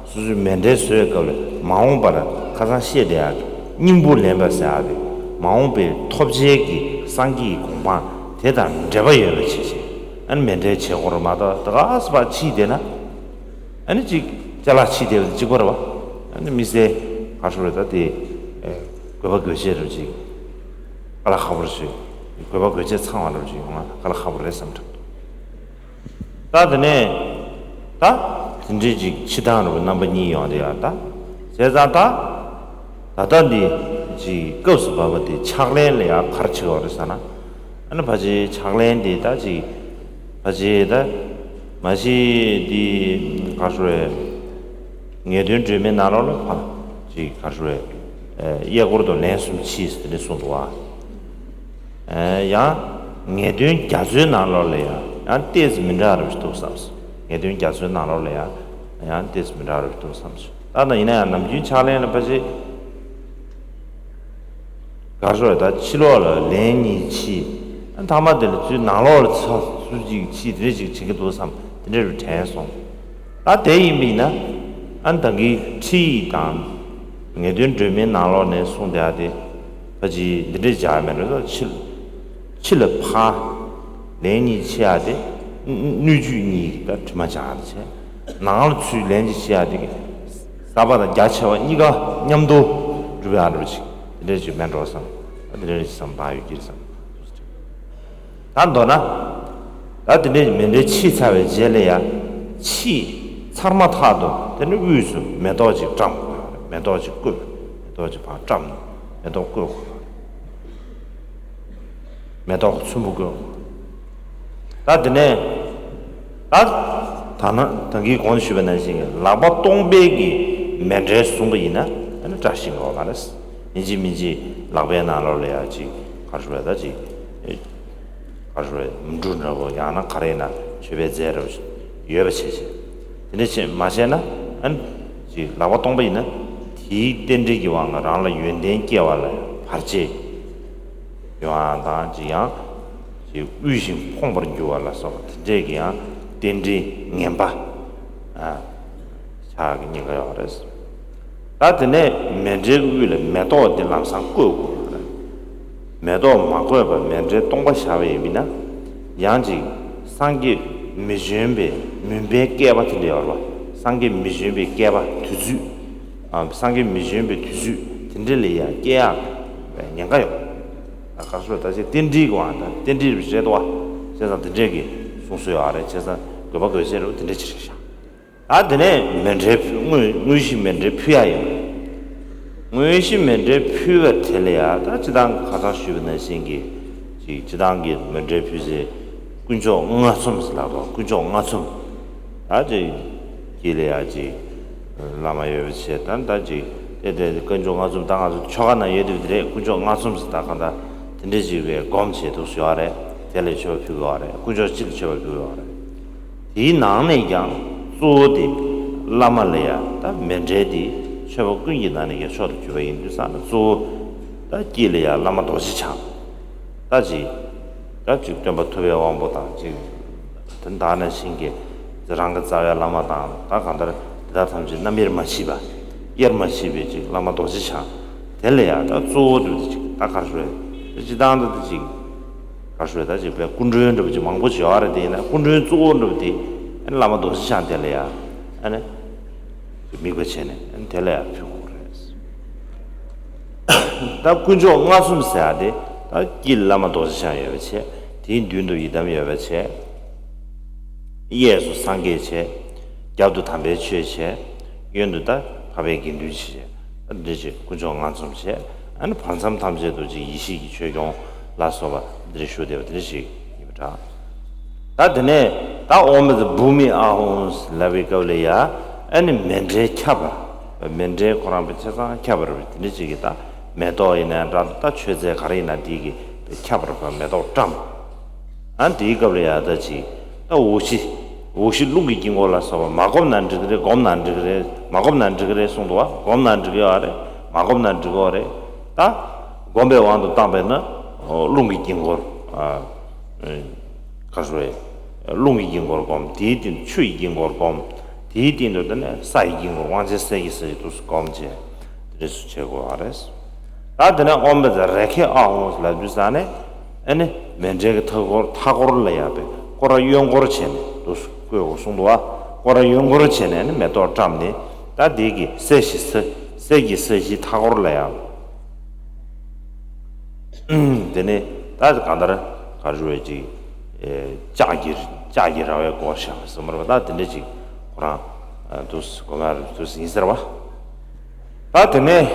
སོ་སོའི་མཎྜལ་བཟོ་བའི་སྐབས་ལ་མ་འོངས་པར་ཁ་སང་བཤད་བསྡད་ཡག་གི་སྙིང་པོ་ལེན་པ་ཟེར་ཡག་དེ་མ་འོངས་པའི་ཐོབ་བྱའི་གི་སངས་རྒྱས་ཀྱི་གོ་འཕང་དེ་དང་འབྲེལ་བ་ཡོད་པ་བྱས་བྱས་ཨ་ནི་མཎྜལ་བྱེད་དགོས་རེད་མ་གཏོགས་ད་ག་སེ་ཕར་ཕྱིན་བསྡད་ན། ཨ་ནི་ཅིག་ཅ་ལག་ཕྱིན་བསྡད་པ་དང་གཅིག་པ་རེད་བ། ཨ་ནི་དམིགས་བསལ་ག་རེ་ཞུ་དགོས་རེད། ད་དེ་དགོས་པ་དགོས་ཆེད་རེད་ཅིག་དཀའ་ལས་ཁག་པོ་རེད་ཅིག་དགོས་པ་དགོས་ཆེད་ཚང་བ་རེད་ཅིག་ཡོང་ང་དཀའ་ལས་ཁག་པོ་རེད་བསམ་དྲན། ད་དེ་ནས་ད་དེ་འདྲའི་ཅིག་ཕྱི་ཐང་རུ་རྣམ་པ་གཉིས་ཡོང་བསྡད་ཡ། ད་བྱས་ཙང་ད་ད་ལྟ་འདི་ཅིག་སྐབས་སུ་བབས་པ་དེ་ཕྱག་ལེན་ལ་ཡང་ག་རེ་བྱེད་དགོས་རེད་ཟེར་ན། ཨ་ནི་ཕལ་ཆེར་ཕྱག་ལེན་དེ་ད་ཅིག་ཕལ་ཆེར་ད་མ་གཞི་དེ་ག་རེ་ཞུ་དགོས་རེད། ངེས་དོན་སྒྲོན་མེའི་ནང་ལོགས་ལ་ཕར་ཅིག་ག་རེ་ཞུ་དགོས་རེད། གཡས་སྐོར་དུ་ལན་གསུམ་ཕྱིས་ཟེར་ནས་གསུངས་འདུག་བ། ཡང་ངེས་དོན་རྒྱ་མཚོའི་ནང་ལོགས་ལ་ཡང་ཡང་ཏོག་ཙམ་མི་འདྲ་བ་རེ་ཞིག་འདུག་བསམ་སོང་། ངེས་དོན་རྒྱ་མཚོའི་ནང་ལོགས་ལ་ཡང་ཡང་ཏོག་ཙམ་མི་འདྲ་བ་རེ་ཞིག་འདུག་བསམ་སོང་། ད་ནི་ཡིན་ན་ཡང་ནམ་རྒྱུན་ཕྱག་ལེན་ལ་ཕལ་ཆེར་ག་རེ་ཞུ་དགོས་རེད། ད་ཕྱི་ལོགས་ལ་ལན་གཉིས་ཕྱིས། ཨ་མཐའ་མ་དེ་ལ་ཚུར་ནང་ལོགས་ལ་ཚུར་ཚུར་གཅིག་ཕྱིས་དེ་འདྲ་ཅིག་བྱེད་ཀྱི་འདུག་བསམ་དེ་འདྲ་རུ་དྲན་སོང་། ད་དེ་ཡིན་པ་ཡིན་ན་ཨ་ད་གིན་ཁྲིད་ཡིག་དང་ངེས་དོན་སྒྲོན་མེའི་ནང་ལོགས་ནས་གསུངས་བསྡད་ཡ་དེ་ཕལ་ཆེར་འདི་འདྲས་སྦྱར་མེད་རེད། ད་ཕྱི་ཕྱི་ལ་ཕར་ལན་གཉིས་ཕྱིན་ཡ་དེ་སྣོད་བཅུད་གཉིས་ཀྱི་ད་དྲི་མ་སྦྱང་ཡ་དེ་བྱས། ནང་ལ་ཚུར་ལན་གཅིག་ཕྱིན་ཡ་དེ་གི་ཟབ་པ་དང་རྒྱ་ཆེ་བ་གཉིས་ཀ་མཉམ་དུ་སྒྲུབ་ཡ་འདྲ་བོ་ཅིག་དེ་འདྲས་ཅིག་མེད་འགྲོ་བསམ། ད་དེ་འདྲས་ཅིག་བསམ་བཏང་ཡོད་ཀྱི་རེད་བསམ། ད་མདོར་ན། ད་དེ་འདྲའི་མཎྜལ་ཕྱིས་ཚར་བའི་རྗེས་ལ་ཡང་ཕྱིས་ཚར་མ་ཐག་ཏུ་དེ་ནི་དབུས་སུ་མེ་ཏོག་ཅིག་བཀྲམ་དགོས། མེ་ཏོག་ཅིག་བཀོད། མེ་ཏོག་ཅིག་ཕར་བཀྲམ། མེ་ཏོག་བཀོད་དགོས། མེ་ཏོག་ཚོམ་བུ་བཀོད་དགོས། ད་དེ་ནས་ད་ད་ན་ད་གིན་གོང་དུ་ཞུས་པ་ནང་བཞིན་གྱི་ལག་པ་སྟོང་པའི་གི་མཎྜལ་བཟུང་བ་ཡིན་ན་ཨ་ནི་བཀྲ་ཤིས་ཡོང་བ་མ་རེད། ཡིན་གཅིག་མིན་གཅིག་ལག་པའི་ནང་ལོགས་ལ་ཡ་ཅིག་ག་རེ་ཞུ་དགོས་རེད། ད་ཅིག་ག་རེ་ཞུ་དགོས་རེད། འབྲུ་འདྲ་བོ་ཡང་ན་ག་རེ་ཡིན་ན་མཆོད་པའི་རྫས་འདྲ་བོ་ཞིག་ཡོད་པ་བྱས་བྱས། དེ་འདྲ་བྱས་མ་བྱས་ན་ཨ་ནི་ཅིག་ལག་པ་སྟོང་པ་ཡིན་ན་དེའི་རྟེན་འབྲེལ་གྱི་དབང་གིས་རང་ལ་ཡོན་ཏན་སྐྱེ་བ་ལ་བར་ཆད་ཡོང་བ་དང་། ཅིག་ཡང་ཅིག་དབུལ་ཞིང་ཕོངས་པར་འགྱུར་བ་ལ་སོགས་པ་དེ་འདྲས་ཀྱི་ཡང་རྟེན་འབྲེལ་ངན་པ་ཨ་ཆགས་ཀྱི་ཉེན་ཁ་ཡོད་རེད། ད་དེ་ནས་མཎྜལ་གྱི་དབུས་ལ་མེ་ཏོག་དེ་ལམ་སང་བཀོད་དགོས་རེད། མེ་ཏོག་མ་བཀོད་པར་མཎྜལ་སྟོང་པ་བཞག་པ་ཡིན་ན་ཡང་ཅིག་སངས་རྒྱས་མི་འབྱོན་པའི་མུན་པའི་བསྐལ་པ་དེ་འདྲ་ཡོད་རེད་བ། སངས་རྒྱས་མི་འབྱོན་པའི་བསྐལ་པ་དུས་ཚོད་ཨ་སངས་རྒྱས་མི་འབྱོན་པའི་དུས་ཚོད་དེ་འདྲ་ལ་ཡང་སྐྱེ་ཡག་ཉེན་ཁ་ཡོད། ད་ག་རེ་ཞུ་དགོས་རེད། ད་ཅིག་རྟེན་འབྲེལ་གྱི་དབང་དང་རྟེན་འབྲེལ་རེད་དོ། བྱས་ཙང་དེ་འདྲས་ཀྱི་གསུང་སྲོལ་ཡོད་རེད། བྱས་ཙང་དགོས་པ་དགོས་ཆེད་རེད་བ། དེ་འདྲས་ཅིག་རེད་ཤག་ད་དེ་ནས་མཎྜལ་ཕུལ། དངོས་དངོས་གཞི་མཎྜལ་ཕུལ་ཡ་ཡིན། དངོས་གཞི་མཎྜལ་ཕུལ་བ་དེ་ལ་ཡ་ད་སྤྱིར་བཏང་ཁ་སང་ཞུས་པ་ནང་བཞིན་གྱི་ཅིག་སྤྱིར་བཏང་གི་མཎྜལ་ཕུལ་སའི་དཀོན་མཆོག་ལྔ་ཚོམ་ཟེར་ལབ་དོ། དཀོན་མཆོག་ལྔ་ཚོམ། ད་ཅིག་དཀྱིལ་ལ་ཡ་ཅིག་བླ་མ་ཡོད་པ་བྱས། ད་ད་ཅིག་དེ་དེ་དཀོན་མཆོག་ལྔ་ཚོམ་ད་ང་ཚོ་ཆོ་ག་ནང་ཡོད་དེ་རེད། དཀོན་མཆོག་ལྔ་ཚོམ་ཟེར་ད་གང་ལྟར་དེ་འདྲས་ཅིག་བའི་སྒོམ་བྱེད་དུ་ཞུ་བ་རེད། དེ་ལ་མཆོད་པ་ཕུལ་དགོས་པ་རེད། དཀོན་མཆོག་གཅིག་ལ་མཆོད་པ་ཕུལ་དགོས་པ་རེད། དེའི་ནང་ནས་ཀྱང་གཙོ་བོ་དེ་བླ་མ་ལ་ཡ་ད་མཎྜལ་དེ་མཆོད་པ་ཀུན་གྱི་ནང་ནས་ཀྱང་མཆོག་ཏུ་གྱུར་པ་ཡིན་དུས་ཙང་ན་གཙོ་བོ་ད་དཀྱིལ་ལ་ཡ་བླ་མ་རྡོ་རྗེ་འཆང་ད་ཅིག་ད་ཅིག་སྟོན་པ་ཐུབ་པའི་དབང་པོ་དང་ཅིག་དེ་ད་ནང་བཞིན་གྱི་ རང་གི་རྩ་བའི་བླ་མ་དང་ད་གང་ལྟར་དེ་དག་ཐམས་ཅད་རྣམ་དབྱེར་མ་མཆིས་པ། དབྱེར་མ་མཆིས་པའི་ཅིག་བླ་མ་རྡོ་རྗེ་འཆང་། དེ་ལ་ཡང་ད་གཙོ་བོ་དུ་ཅིག་ད་ག་རེ་ཞུ་དགོས་རེད། སྤྱིར་བཏང་དུ་དུ་ཅིག་ག་རེ་ཞུ་དགོས་རེད། ད་ཅིག་པའི་སྐུ་མགྲོན་འདྲ་པོ་ཅིག་མང་པོ་ཅིག་ཡོད་རེད། དེ་ཡིན་ན་སྐུ་མགྲོན་གཙོ་བོ་འདྲ་པོ་དེ་ཨ་ནི་བླ་མ་རྡོ་རྗེ་འཆང་དེ་ལ་ཡང་ཨ་ནི་དམིགས་པ་བྱས་ནས་ཨ་ནི་དེ་ལ་ཡང་ཕུལ་དགོས་རེད། ད་དཀོན་མཆོག་ལྔ་འཛོམས་ཟེར་ཡ་དེ་ད་དཀྱིལ་བླ་མ་རྡོ་རྗེ་འཆང་ཡོད་པ་བྱས། དེའི་མདུན་དུ་ཡི་དམ་ཡོད་པ་བྱས། གཡས་སུ་སངས་རྒྱས་བྱས། རྒྱབ་ཏུ་དམ་པའི་ཆོས་བྱས། གཡོན་དུ་ད་འཕགས་པའི་དགེ་འདུན་བྱས། ད་འདི་བྱས་དཀོན་མཆོག་ལྔ་འཛོམས་བྱས། ཨ་ནི་བར་མཚམས་ཐམས་ཅད་དུ་ཅིག་ཡེ་ཤེས་ཀྱི་ཆོས་སྐྱོང་ལ་སོགས་པ་འདིར་བཞུགས་བསྡད་པ་འདི་འདྲ་ཞིག་ཡིན་པ་འདྲ། ད་དེ་ནས་ད་ཨོཾ་བཛྲ་བྷཱུ་མི་ཨཱཿཧཱུྃ་ལབ་པའི་སྐབས་ལ་ཡ་ཨ་ནི་མཎྜལ་ཁྱབ་པར། མཎྜལ་ཁོ་རང་པའི་ཆ་ཚང་ཁྱབ་པར་དེ་འདྲ་ཅིག་གི་ད་མེ་ཏོག་ཡིན་ན་འདྲ། ད་མཆོད་རྫས་ག་རེ་ཡིན་ན་དེ་གི་ཁྱབ་པར་མེ་ཏོག་བཀྲམ། ཨ་དེའི་སྐབས་ལ་ཡ་ད་ཅིག་ད་འོག་གཞི་འོག་གཞི་རླུང་གི་དཀྱིལ་འཁོར་ལ་སོགས་པ་མ་བསྒོམས་ན་འགྲིག་གི་རེད། བསྒོམས་ན་འགྲིག་གི་རེད། མ་བསྒོམས་ན་འགྲིག་གི་རེད་གསུངས་འདུག་བ། བསྒོམས་ན་འགྲིག་གི་ཡོད་རེད། མ་བསྒོམས་ན་འགྲིག་གི་ཡོད་རེད། ད་བསྒོམས་པའི་དབང་དུ་བཏང་པས་ན་རླུང་གི་དཀྱིལ་འཁོར། ཨ། ག་རེ་ཞུ་དགོས་རེད། རླུང་གི་དཀྱིལ་འཁོར་བསྒོམ། དེའི་སྟེང་དུ་ཆུ་ཡི་དཀྱིལ་འཁོར་བསྒོམ། དེའི་སྟེང་དུ་དེ་ནས་ས་ཡི་དཀྱིལ་འཁོར། དབང་ཆེན་གསེར་གྱི་ས་གཞི་དུ་བསྒོམ་བྱས། དེ་འདྲ་ཞིག་བྱེད་དགོས་པ་རེད། ད་དེ་ནས་ཨོཾ་བཛྲ་རེ་ཁེ་ཨཱཿཧཱུྃ་ལབ་དུས་ཙ་ནས་ཨ་ནི་མཎྜལ་གྱི་མཐའ་འཁོར་མཐའ་འཁོར་ལ་ཡ་པའི་སྐོར་ར་གཡོན་སྐོར་བྱས་ནས་དུ་བཀོད་དགོས་གསུངས་འདུག་བ། སྐོར་ར་གཡོན་སྐོར་བྱས་ནས་ཨ་ནི་མེ་ཏོག་བཀྲམ་ནས་ད་དེ་གི་གསེར་གྱི་ས་གསེར་གྱི་ས་གཞི་མཐའ་འཁོར་ལ་ཡ། དེ་ནས་ད་གང་ལྟར་ག་རེ་ཞུ་དགོས་རེད། ཅིག་ཨེ་ལྕགས་ཀྱི་ལྕགས་ཀྱི་ར་བས་བསྐོར་བཞག་པ་ཟེར་མ་རེད་པ། ད་དེ་འདྲ་ཅིག་ཁོ་རང་ཨ་དུ་སྒོམ་ཡ་དུ་ཡིན་ཟེར་བ། ད་དེ་ནས་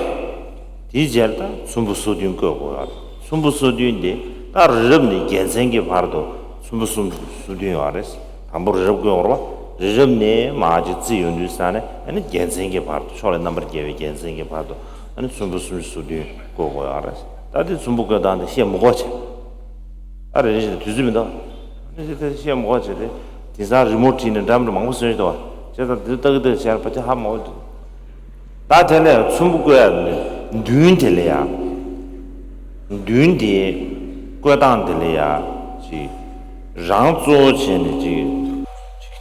དེའི་རྗེས་ལ་ད་ཚོམ་བུ་སོ་བདུན་བཀོད་དགོས་ཡོད་རེད། ཚོམ་བུ་སོ་བདུན་དེ་ད་རི་རབ་ནས་རྒྱལ་མཚན་གྱི་བར་དུ་ཚོམ་བུ་སོ་སོ་བདུན་ཡོད་རེད། དང་པོ་རི་རབ་བཀོད་དགོས་རེད་པ། རི་རབ་ནས་མར་ཅིག་རྩིས་ཡོང་དུས་ཙ་ནས་ཨ་ནི་རྒྱལ་མཚན་གྱི་བར་དུ། ཕྱོགས་ལས་རྣམ་པར་རྒྱལ་བའི་རྒྱལ་མཚན་གྱི་བར་དུ་ཨ་ནི་ཚོམ་བུ་སུམ་ཅུ་སོ་བདུན་བཀོད་དགོས་ཡོད་རེད། ད་དེ་ཚོམ་བུ་བཀོད་སྟངས་དེ་བཤད་མི་དགོས་བྱས། ཨ་རེ་རེ་བཞིན་དུས་ཚོད་མི་འདུག་ཨ་ནི་དེ་བཤད་མི་དགོས་བྱས་ཏེ། དེང་སང་རི་མོ་བྲིས་ནས་འདྲ་མི་འདྲ་མང་པོ་བཟོས་ཡོད་དོ། བྱས་ཙང་དེ་ལྟ་གི་ལྟ་གི་བྱས་ན་ཕལ་ཆེར་ཧ་མ་གོ་འདུག་ད་དེ་ལས་ཚོམ་བུ་བཀོད་ཡ་མདུན་དེ་ལ་ཡ། མདུན་དེ་བཀོད་སྟངས་དེ་ལ་ཡ། ཅིག་རང་གཙོ་བོ་བྱས་ནས་ཅིག་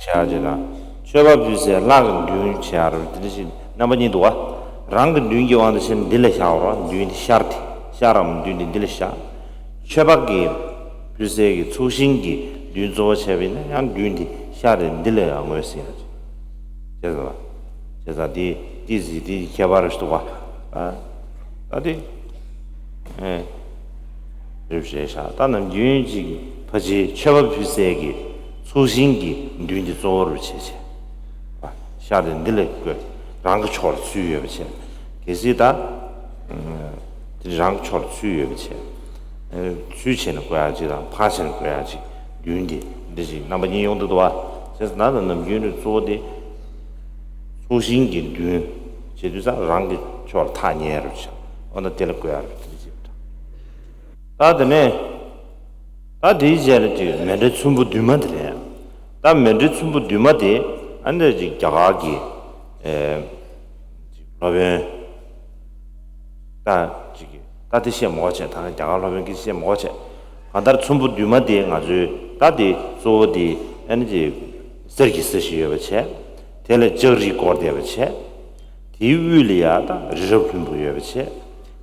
ཅིག་བྱ་ཅིག་དང་། མཆོད་པ་ཕུལ་སའི་ལྷ་གི་མདུན་བྱེད་ཡ་རུ་དེ་འདྲ་ཞིག་རྣམ་པ་གཉིས་འདུག་བ། རང་གི་མདུན་གྱི་དབང་དུ་བྱས་ནས་འདི་ལ་བཞག་པ་རེད་བ། མདུན་དེ་ཤར་དེ་ཤར་རམ་མདུན་དེ་འདི་ལ་བཞག་མཆོད་པ་གི་ཕུལ་སའི་གི་ཚོགས་ཞིང་གི་མདུན་གཙོ་བོ་བྱས་པ་ཡིན་ན་ཡང་མདུན་དེ་ཤར་རེ་འདི་ལ་ཡང་ངོས་ཟིན་ཡ་ཅིག་བྱས་ཙང་བྱས་ཙང་དེ་དེ་ཟིག་དེ་ཁྱད་པར་ཞིག་འདུག་བ། ཨ། ད་དེ། ཨེ། རེབ་རེ་ཤ་ད་ནམ་རྒྱུན་གཅིག་ཕ་ཆེའི་མཆོད་པ་ཕུལ་སའི་གི་ཚོགས་ཞིང་གི་མདུན་དེ་གཙོ་བོ་རུ་བྱས་བྱས། ཤར་དེ་འདི་ལ་བཀོད། རང་གི་ཕྱོགས་ལ་ཚུར་ཡོད་པ་བྱས། གལ་སྲིད་ད། དེ་རང་གི་ཕྱོགས་ལ་ཚུར་ཡོད་པ་བྱས། ཚུར་བྱས་ནས་བཀོད་ཡག་ཅིག་དང་ཕར་བྱས་ནས་བཀོད་ཡག་ཅིག་མདུན་དེ་འདི་ཅིག་རྣམ་པ་གཉིས་ཡོང་དུ་འདུག་བ། བྱས་ཙང་ད་ནམ་རྒྱུན་དུ་གཙོ་བོ་དེ། ཚོགས་ཞིང་གི་མདུན་བྱེད་དུས་ཙང་རང་གི་ཕྱོགས་ལ་ཐག་ཉེ་རུ་བྱ། འོ་ན་དེ་ལ་བཀོད་ཡག་རུ་དེ་འདྲ་བྱེད་པ་འདྲ། ད་དེ་ནས། ད་དེའི་རྗེས་ལ་ཅིག་མཎྜལ་ཚོམ་བུ་བདུན་མ་དེ་རེད། ད་མཎྜལ་ཚོམ་བུ་བདུན་མ་དེ་ཨ་ནི་ཅིག་རྒྱ་གར་གྱི་ཨེ། སློབ་དཔོན། ད་ཅིག་གིས་ད་དེ་བཤད་མ་དགོས་བྱས། ད་རྒྱ་གར་སློབ་དཔོན་གྱིས་བཤད་མ་དགོས་བྱས། གང་ལྟར་ཚོམ་བུ་བདུན་མ་དེ་ང་ཚོའི་ད་དེ་གཙོ་བོ་དེ་ཨ་ནི་ཅིག་གསེར་གྱི་ས་གཞི་ཡོད་པ་བྱས། དེ་ལ་ལྕགས་རིས་བསྐོར་བསྡད་པ་བྱས། དེའི་དབུས་ལ་ཡ་ད་རི་རབ་ལྷུན་པོ་ཡོད་པ་བྱས།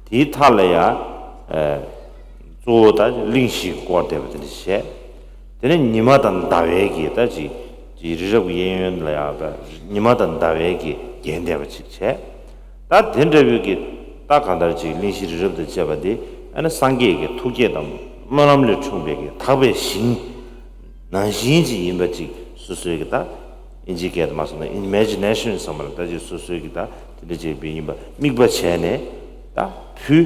དེའི་མཐའ་ལ་ཡ། ཨ། གཙོ་བོ་ད་གླིང་བཞི་བསྐོར་བསྡད་པ་དེ་འདྲ་བྱས། དེ་ནས་ཉི་མ་དང་ཟླ་བའི་གི་ད་ཅིག་ཅིག་རི་རབ་ཀྱི་གཡས་གཡོན་ལ་ཡ་ད་ཉི་མ་དང་ཟླ་བའི་གི་བརྒྱན་བསྡད་པ་ཅིག་བྱས། ད་དེ་འདྲ་བོའི་གི་ད་གང་ལྟར་ཅིག་གླིང་བཞི་རི་རབ་དང་བཅས་པ་དེ་ཨ་ནི་སངས་རྒྱས་ཀྱི་ཐུགས་བསྐྱེད་དང་སྨོན་ལམ་ལས་འཁྲུངས་པའི་གི་དག་པའི་ཞིང་ནང་བཞིན་ཅིག་ཡིན་པ་ཅིག་སོ་སོའི་གི་ད་ཨིན་ཇིའི་སྐད་དུ་མ་སོང་ན་ཨིམ་ཇི་ནེ་ཤན་བསམ་པ་ལ་ད་ཅིག་སོ་སོའི་གི་ད་དེ་འདྲ་ཅིག་ཡིན་པ་དམིགས་པ་བྱས་ནས། ད་ཕུལ།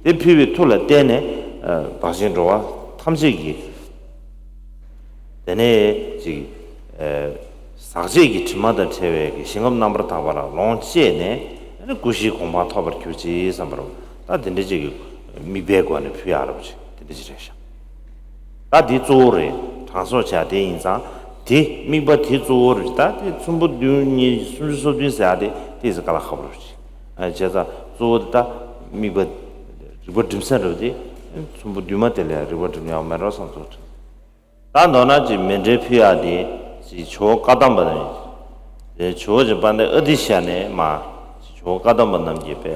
དེ་ཕུལ་བའི་མཐུ་ལ་བརྟེན་ནས་ཨ་བག་ཅན་འགྲོ་བ་ཐམས་ཅད་ཀྱི། དེ་ནས་ཅིག་ཨ་ཟག་བཅས་ཀྱི་དྲི་མ་དང་བྲལ་བའི་གི་ཞིང་ཁམས་རྣམ་པར་དག་པ་ལ་ལོངས་སྤྱད་ནས་ཨ་ནི་སྐུ་བཞིའི་གོ་འཕང་ཐོབ་པར་གྱུར་ཅིག་བསམ་པར། ད་དེ་འདྲ་ཅིག་གི་དམིགས་པའི་སྒོ་ནས་ཕུལ་ཡག་རབ་ཅིག་དེ་འདྲ་ཅིག་རེད་ཤག་ད་འདི་གཙོ་བོ་རེད། དྲང་སྲོང་བྱ་དེ་ཡིན་ཙང་དེ་དམིགས་པ་དེ་གཙོ་བོ་རེད། ད་དེ་ཚོམ་བུ་བདུན་གཉིས་སུམ་ཅུ་སོ་བདུན་ཟེར་ཡག་དེ་དེ་ཟེར་དཀའ་ལས་ཁག་པོ་རེད། ཨ་བྱས་ཙང་གཙོ་བོ་དེ་ད་དམིགས་པ་རིག་པ་སྒྲིམ་ས་རེད་དེ། ཚོམ་བུ་བདུན་མ་དེ་ལས་རིག་པ་སྒྲིམ་ཡག་མེད་འགྲོ་བསམ་ཚོར། ད་མདོར་ན་ཅིག་མཎྜལ་ཕུལ་ཡག་དེ་ ཅིག་ཇོ་བོ་བཀའ་གདམས་པ་རྣམས། དེ་ཇོ་བོ་རྗེ་དཔལ་ལྡན་ཨ་ཏི་ཤ་ནས་མར་ཅིག་ཇོ་བོ་བཀའ་གདམས་པ་རྣམས་ཀྱིས་དཔེ་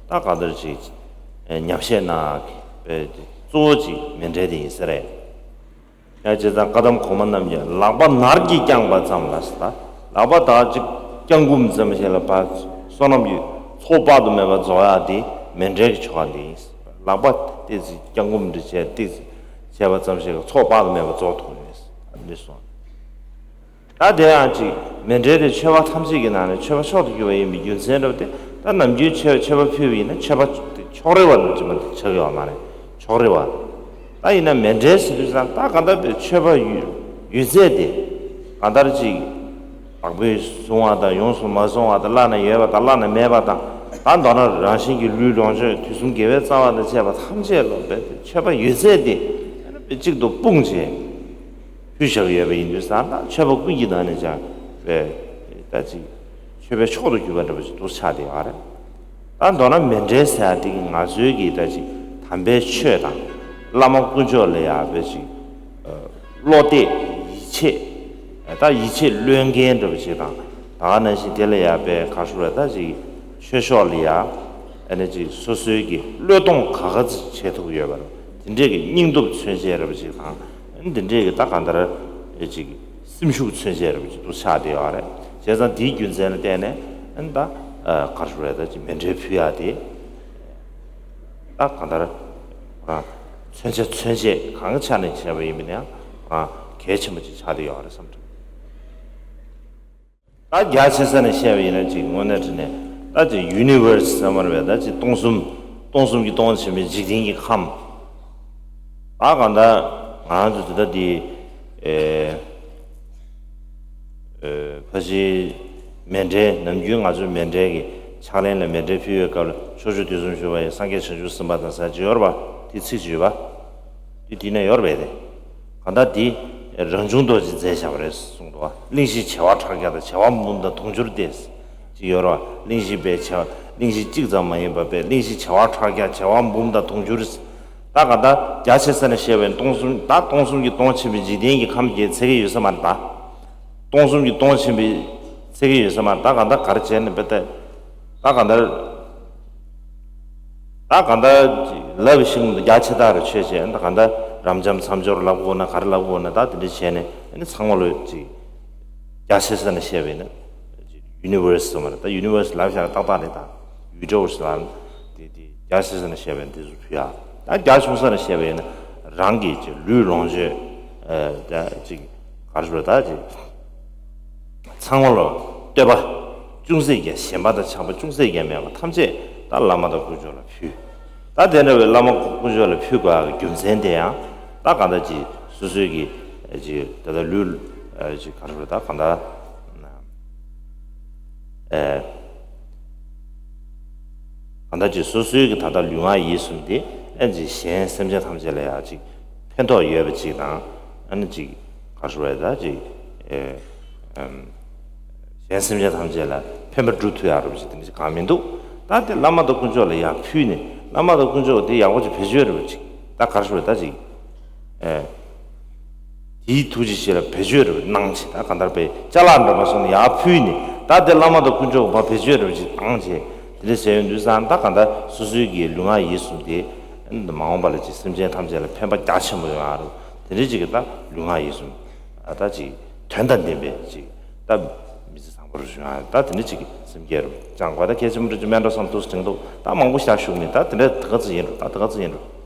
ད་ག་དར་ཅིག་ཉམས་བཞེས་གནང་བའི་གཙོ་བོ་ཅིག་མཎྜལ་དེ་ཡིན་ས་རེད། ཡང་བྱས་ཙང་བཀའ་གདམས་གོང་མ་རྣམས་ཀྱིས་ལག་པ་ནར་གྱིས་བརྐྱངས་པ་ཙམ་ལ་ཟེར། ད་ལག་པ་དག་ཅིག་བརྐྱང་བསྐུམ་ཙམ་བྱས་ལ་ཕར་བསོད་ནམས་ཀྱི་ཚོགས་དཔག་ཏུ་མེད་པ་རྫོགས་ཡག་དེ་མཎྜལ་གྱི་ཆོ་ག་འདི་ཡིན། ལག་པ་ཏོག་ཙམ་བརྐྱང་བསྐུམ་འདྲ་བྱས་ཏོག་ཙམ་བྱས་པ་ཙམ་ཞིག་གིས་ཚོགས་དཔག་ཏུ་མེད་པ་རྫོགས་ཐུབ་ནས་འདི་གསུངས། ད་དེ་ཡང་ཅིག་མཎྜལ་དེ་མཆོད་པ་ཐམས་ཅད་ཀྱི་ནང་ནས་མཆོད་པ་མཆོག་ཏུ་གྱུར་པ་ཡིན་པའི་རྒྱུ་མཚན་རབ་སྟེ། ད་ནམ་རྒྱུན་མཆོད་མཆོད་པ་ཕུལ་བ་ཡིན་ན་མཆོད་པ་ཕྱོགས་རིས་པ་ནང་ཅིག་མ་ཆགས་ཡོད་མ་རེད། ཕྱོགས་རིས་པ། ད་ཡིན་ན་མཎྜལ་ཟེར་དུས་ཙང་ད་གང་ལྟར་པའི་མཆོད་པ་ཡོད་ཡོད་ཚད་དེ་གང་ལྟར་ཅིག་བདག་པོས་བཟུང་བ་དང་ཡོངས་སུ་མ་བཟུང་བ་དང་བླ་ན་ཡོད་པ་དང་བླ་ན་མེད་པ་དང་། ད་མདོར་ན་རང་བཞིན་གྱི་ལུས་ལོངས་སྤྱོད་དུས་གསུམ་དགེ་བའི་རྩ་བ་དང་བཅས་པ་ཐམས་ཅད་ལ་པའི་མཆོད་པ་ཡོད་ཚད་དེ་གཅིག་ཏུ་སྤུངས་བྱས། ཕུལ་བཞག་ཡོད་པ་ཡིན་དུས་ཙང་ད་མཆོད་པ་ཀུན་གྱི་ནང་ནས་ཀྱང་བས་ད་ཅིག་མཆོད་པའི་མཆོག་ཏུ་གྱུར་པ་འདྲ་པོ་ཞིག་ཏུ་ཆགས་བསྡད་ཡོད་རེད། ད་མདོར་ན་མཎྜལ་ཟེར་ཡ་དེ་གི་ང་ཚོའི་གི་ད་ཅིག་དམ་པའི་ཆོས་དང་བླ་མ་དཀོན་མཆོག་ལ་ཡ་བས་ཅིག་བློ་གཏད་ཡིད་ཆེས། ད་ཡིད་ཆེས་བློས་འགེལ་འདྲ་པོ་ཞིག་དང་། ད་ག་ནང་བཞིན་དེ་ལ་ཡ་བས་ག་ཞུ་རེད། ད་ཅིག་ཆོས་ཕྱོགས་ལ་ཡ་ཨ་ནི་ཅིག་སོ་སོའི་གི་བློས་གཏོང་ག་ག་ཚོད་བྱེད་ཐུབ་ཡོད་པ་རེད། དེ་འདྲས་ཀྱི་སྙིང་སྟོབས་མཚོན་བྱེད་རེད་པ་ཅིག་དང་། འདི་འདྲས་ཀྱི་ད་གང་ལྟར་ཅིག་སེམས་ཤུགས་མཚོན་བྱེད་རེད་པ་ཅིག་ཏུ་ཆགས་བསྡད་ཡོད་རེད། བྱས་ཙང་དེའི་རྒྱུ་མཚན་ལ་བརྟེན་ནས་ཨ་ནི་ད་ག་རེ་ཞུ་རེད། ད་ཅིག་མཎྜལ་ཕུལ་ཡག་དེ་ད་གང་ལྟར་ཁོ་རང་མཚོན་བྱ་མཚོན་བྱེད་གང་གི་ཆ་ནས་བྱས་པ་ཡིན་པ་ན་ཡང་ཁོ་རང་གལ་ཆེན་པོ་ཅིག་ཆགས་བསྡད་ཡོད་རེད་བསམ་གི་འདུག་ད་རྒྱ་ཆེ་ས་ནས་བཤད་པ་ཡིན་ན་ཅིག་དངོས་གནས་དྲང་གནས་ད་ཅིག་ཡུ་ནི་ཝར་སི་ཟེར་བ་རེད་པས། ད་ཅིག་སྟོང་གསུམ། སྟོང་གསུམ་གྱི་སྟོང་ཆེན་པོའི་འཇིག་རྟེན་གྱི་ཁམས། ད་གང་ལྟར་ང་རང་ཚོ་དེ་ལྟ་དེ་ཨེ་ཨེ་ཕ་ཤིའི་མཎྜལ། ནམ་རྒྱུན་ང་ཚོའི་མཎྜལ་གྱི་ཕྱག་ལེན་ལ་མཎྜལ་ཕུལ་བའི་སྐབས་ལ་ཕྱོགས་བཅུ་དུས་གསུམ་བཞུགས་པ་ཡི་སངས་རྒྱས་བྱང་ཆུབ་སེམས་དཔའ་དང་ཟེར་གྱི་ཡོད་རེད་པ། དེ་ཚིག་ཅིག་ཡོད་པ། དེ་དེ་ནས་ཡོད་རེད་པས་དེ། གང་ལྟར་འདི་རང་བྱུང་རྡོ་རྗེས་མཛད་བཞག་པ་རེད་གསུངས་འདུག་བ། གླིང་བཞི་བྱེ་བ་ཕྲག་བརྒྱ་དང་བྱེ་བ་འབུམ་དང་དུང་ཕྱུར་ཏེ། ཅིག་ཡོད་རེད་བ། གླིང་བཞི་པའི་བྱེ་བ། གླིང་བཞི་གཅིག་ཙམ་མ་ཡིན་པ་པའི་གླིང་བཞི་བྱེ་བ་ཕྲག་བརྒྱ་བྱེ་བ་འབུམ་དང་དུང་ཕྱུར། ད་ག་ད་རྒྱ་ཆེ་ས་ནས་བཤད་པའི་སྟོང་གསུམ། ད་སྟོང་གསུམ་གྱི་སྟོང་ཆེན་པོའི་འཇིག་རྟེན་གྱི་ཁམས་ཀྱི་ཚད་ཀྱི་ཡོད་ས་མ་རེད་ད། སྟོང་གསུམ་གྱི་སྟོང་ཆེན་པོའི་ཚད་ཀྱི་ཡོད་ས་མ་རེད། ད་ག་ད་ག་རེ་བྱས་ནས་པའི་ད་ད་ག་ད། ད་གང་ལྟར་ལབ་ཤིང་རྒྱ་ཆེ་དག་རུ་ཆོས་བྱས། ད་གང་ལྟར་རབ་འབྱམས་མཚམས་སྦྱོར་ལབ་དགོས་ན་ག་རེ་ལབ་དགོས་ན་ད་དེ་འདྲ་བྱས་ནས་ཨ་ནི་ཚང་མ་ལོས་ཅིག་རྒྱ་ཆེ་ས་ནས་བཤད་པས་ན་ཡུ་ནི་ཝར་སི་ཟེར་བ་རེད། ད་ཡུ་ནི་ཝར་སི་ལབ་བཞག་ན་ཏག་ཏག་རེད། ད་ཡུ་ནི་ཝར་སི་ལབ་དེ་དེ་རྒྱ་ཆེ་ས་ནས་བཤད་པས་ན་དེ་ཚོ་ཕུལ་ཡག་ད་རྒྱ་ཆུང་ས་ནས་བཤད་པས་ན་རང་གི་ཅིག་ལུས་ལོངས་སྤྱོད་ད་ཅིག་ག་རེ་ཞུ་རེད། ད་ཅིག་ཚང་མ་ལ་བསྟོད་པ་ཅུང་ཟད་ཀྱང་ཞེན་པ་དང་ཆགས་པ་ཅུང་ཟད་ཀྱང་མེད་པ་ཐམས་ཅད་ད་བླ་མ་དང་དཀོན་མཆོག་ལ་ཕུལ། ད་དེ་འདྲ་བའི་བླ་མ་དཀོན་མཆོག་ལ་ཕུལ་དགོས་ཡག་གི་རྒྱུ་མཚན་དེ་ཡང་ད་གང་ལྟར་ཅིག་སོ་སོའི་གི་ཅིག་ད་ལྟ་ལུས་ཅིག་ག་རེ་ཞུ་ད་གང་ལྟར་ཨེ། གང་ལྟར་ཅིག་སོ་སོའི་གི་ད་ལྟ་ལུས་ངག་ཡིད་གསུམ་དེ་ཨ་ནི་ཅིག་གཞན་སེམས་ཅན་ཐམས་ཅད་ལ་ཡང་ཅིག་ཕན་ཐོགས་ཡོད་པ་ཅིག་དང་། ཨ་ནི་ཅིག་ག་རེ་ཞུ་དགོས་རེད། ད་ཅིག་ཨེ་ཨམ་གཞན་སེམས་ཅན་ཐམས་ཅད་ལ་ཕན་པ་སྒྲུབ་ཐུབ་ཡག་རེད་པ་ཅིག་དེ་འདྲ་ཅིག་གང་མི་འདུག་ད་དེ་བླ་མ་དང་དཀོན་མཆོག་ལ་ཡང་ཕུལ་ནས་བླ་མ་དང་དཀོན་མཆོག་དེ་ཡག་པོ་ཅིག་བེད་སྤྱོད་རེད་པ་ཅིག་ད་ག་རེ་ཞུ་དགོས་རེད། ད་ཅིག་ཨེ། དེའི་ཐུགས་རྗེ་ཆེ་ལ་བེད་སྤྱོད་རེ་གནང་བྱས། ད་གང་ལྟར་པའི་ཅ་ལག་འདྲ་པོ་སོང་ནས་ཡར་ཕུལ་ནས་ད་དེ་བླ་མ་དང་དཀོན་མཆོག་གི་བར་བེད་སྤྱོད་རེ་ཅིག་བཏང་བྱས། དེ་འདྲ་བྱས་ཡོང་དུས་ཙང་ད་གང་ལྟར་སོ་སོའི་གི་ལུས་ངག་ཡིད་གསུམ་དེ་མ་འོངས་པ་ལ་ཅིག་སེམས་ཅན་ཐམས་ཅད་ལ་ཕན་པ་རྒྱ་ཆེན་པོ་ཡོང་ཡག་རེད། དེ་འདྲ་ཅིག་གི་ད་ལུས་ངག་ཡིད་གསུམ་ད་ཅིག་དོན་དང་ལྡན་པའི་ཅིག་ད་མི་ཚེ་བཟང་པོ་རུ་བྱུང་ཡག་ད་དེ་འདྲ་ཅིག་གི་སེམས་བསྐྱེད་རུ་ཅང་གོ་ད་གལ་ཆེན་པོ་རུ་ཅིག་མེད་འགྲོ་བསམ་འདུག་དྲན་འདུག་ད་མང་པོ་བཞག་ཞུགས་མིན། ད་དེ་འདྲ་ད་ག་ཚོད་ཡིན་རུང་ད་ད་ག་ཚོད་ཡིན་རུང་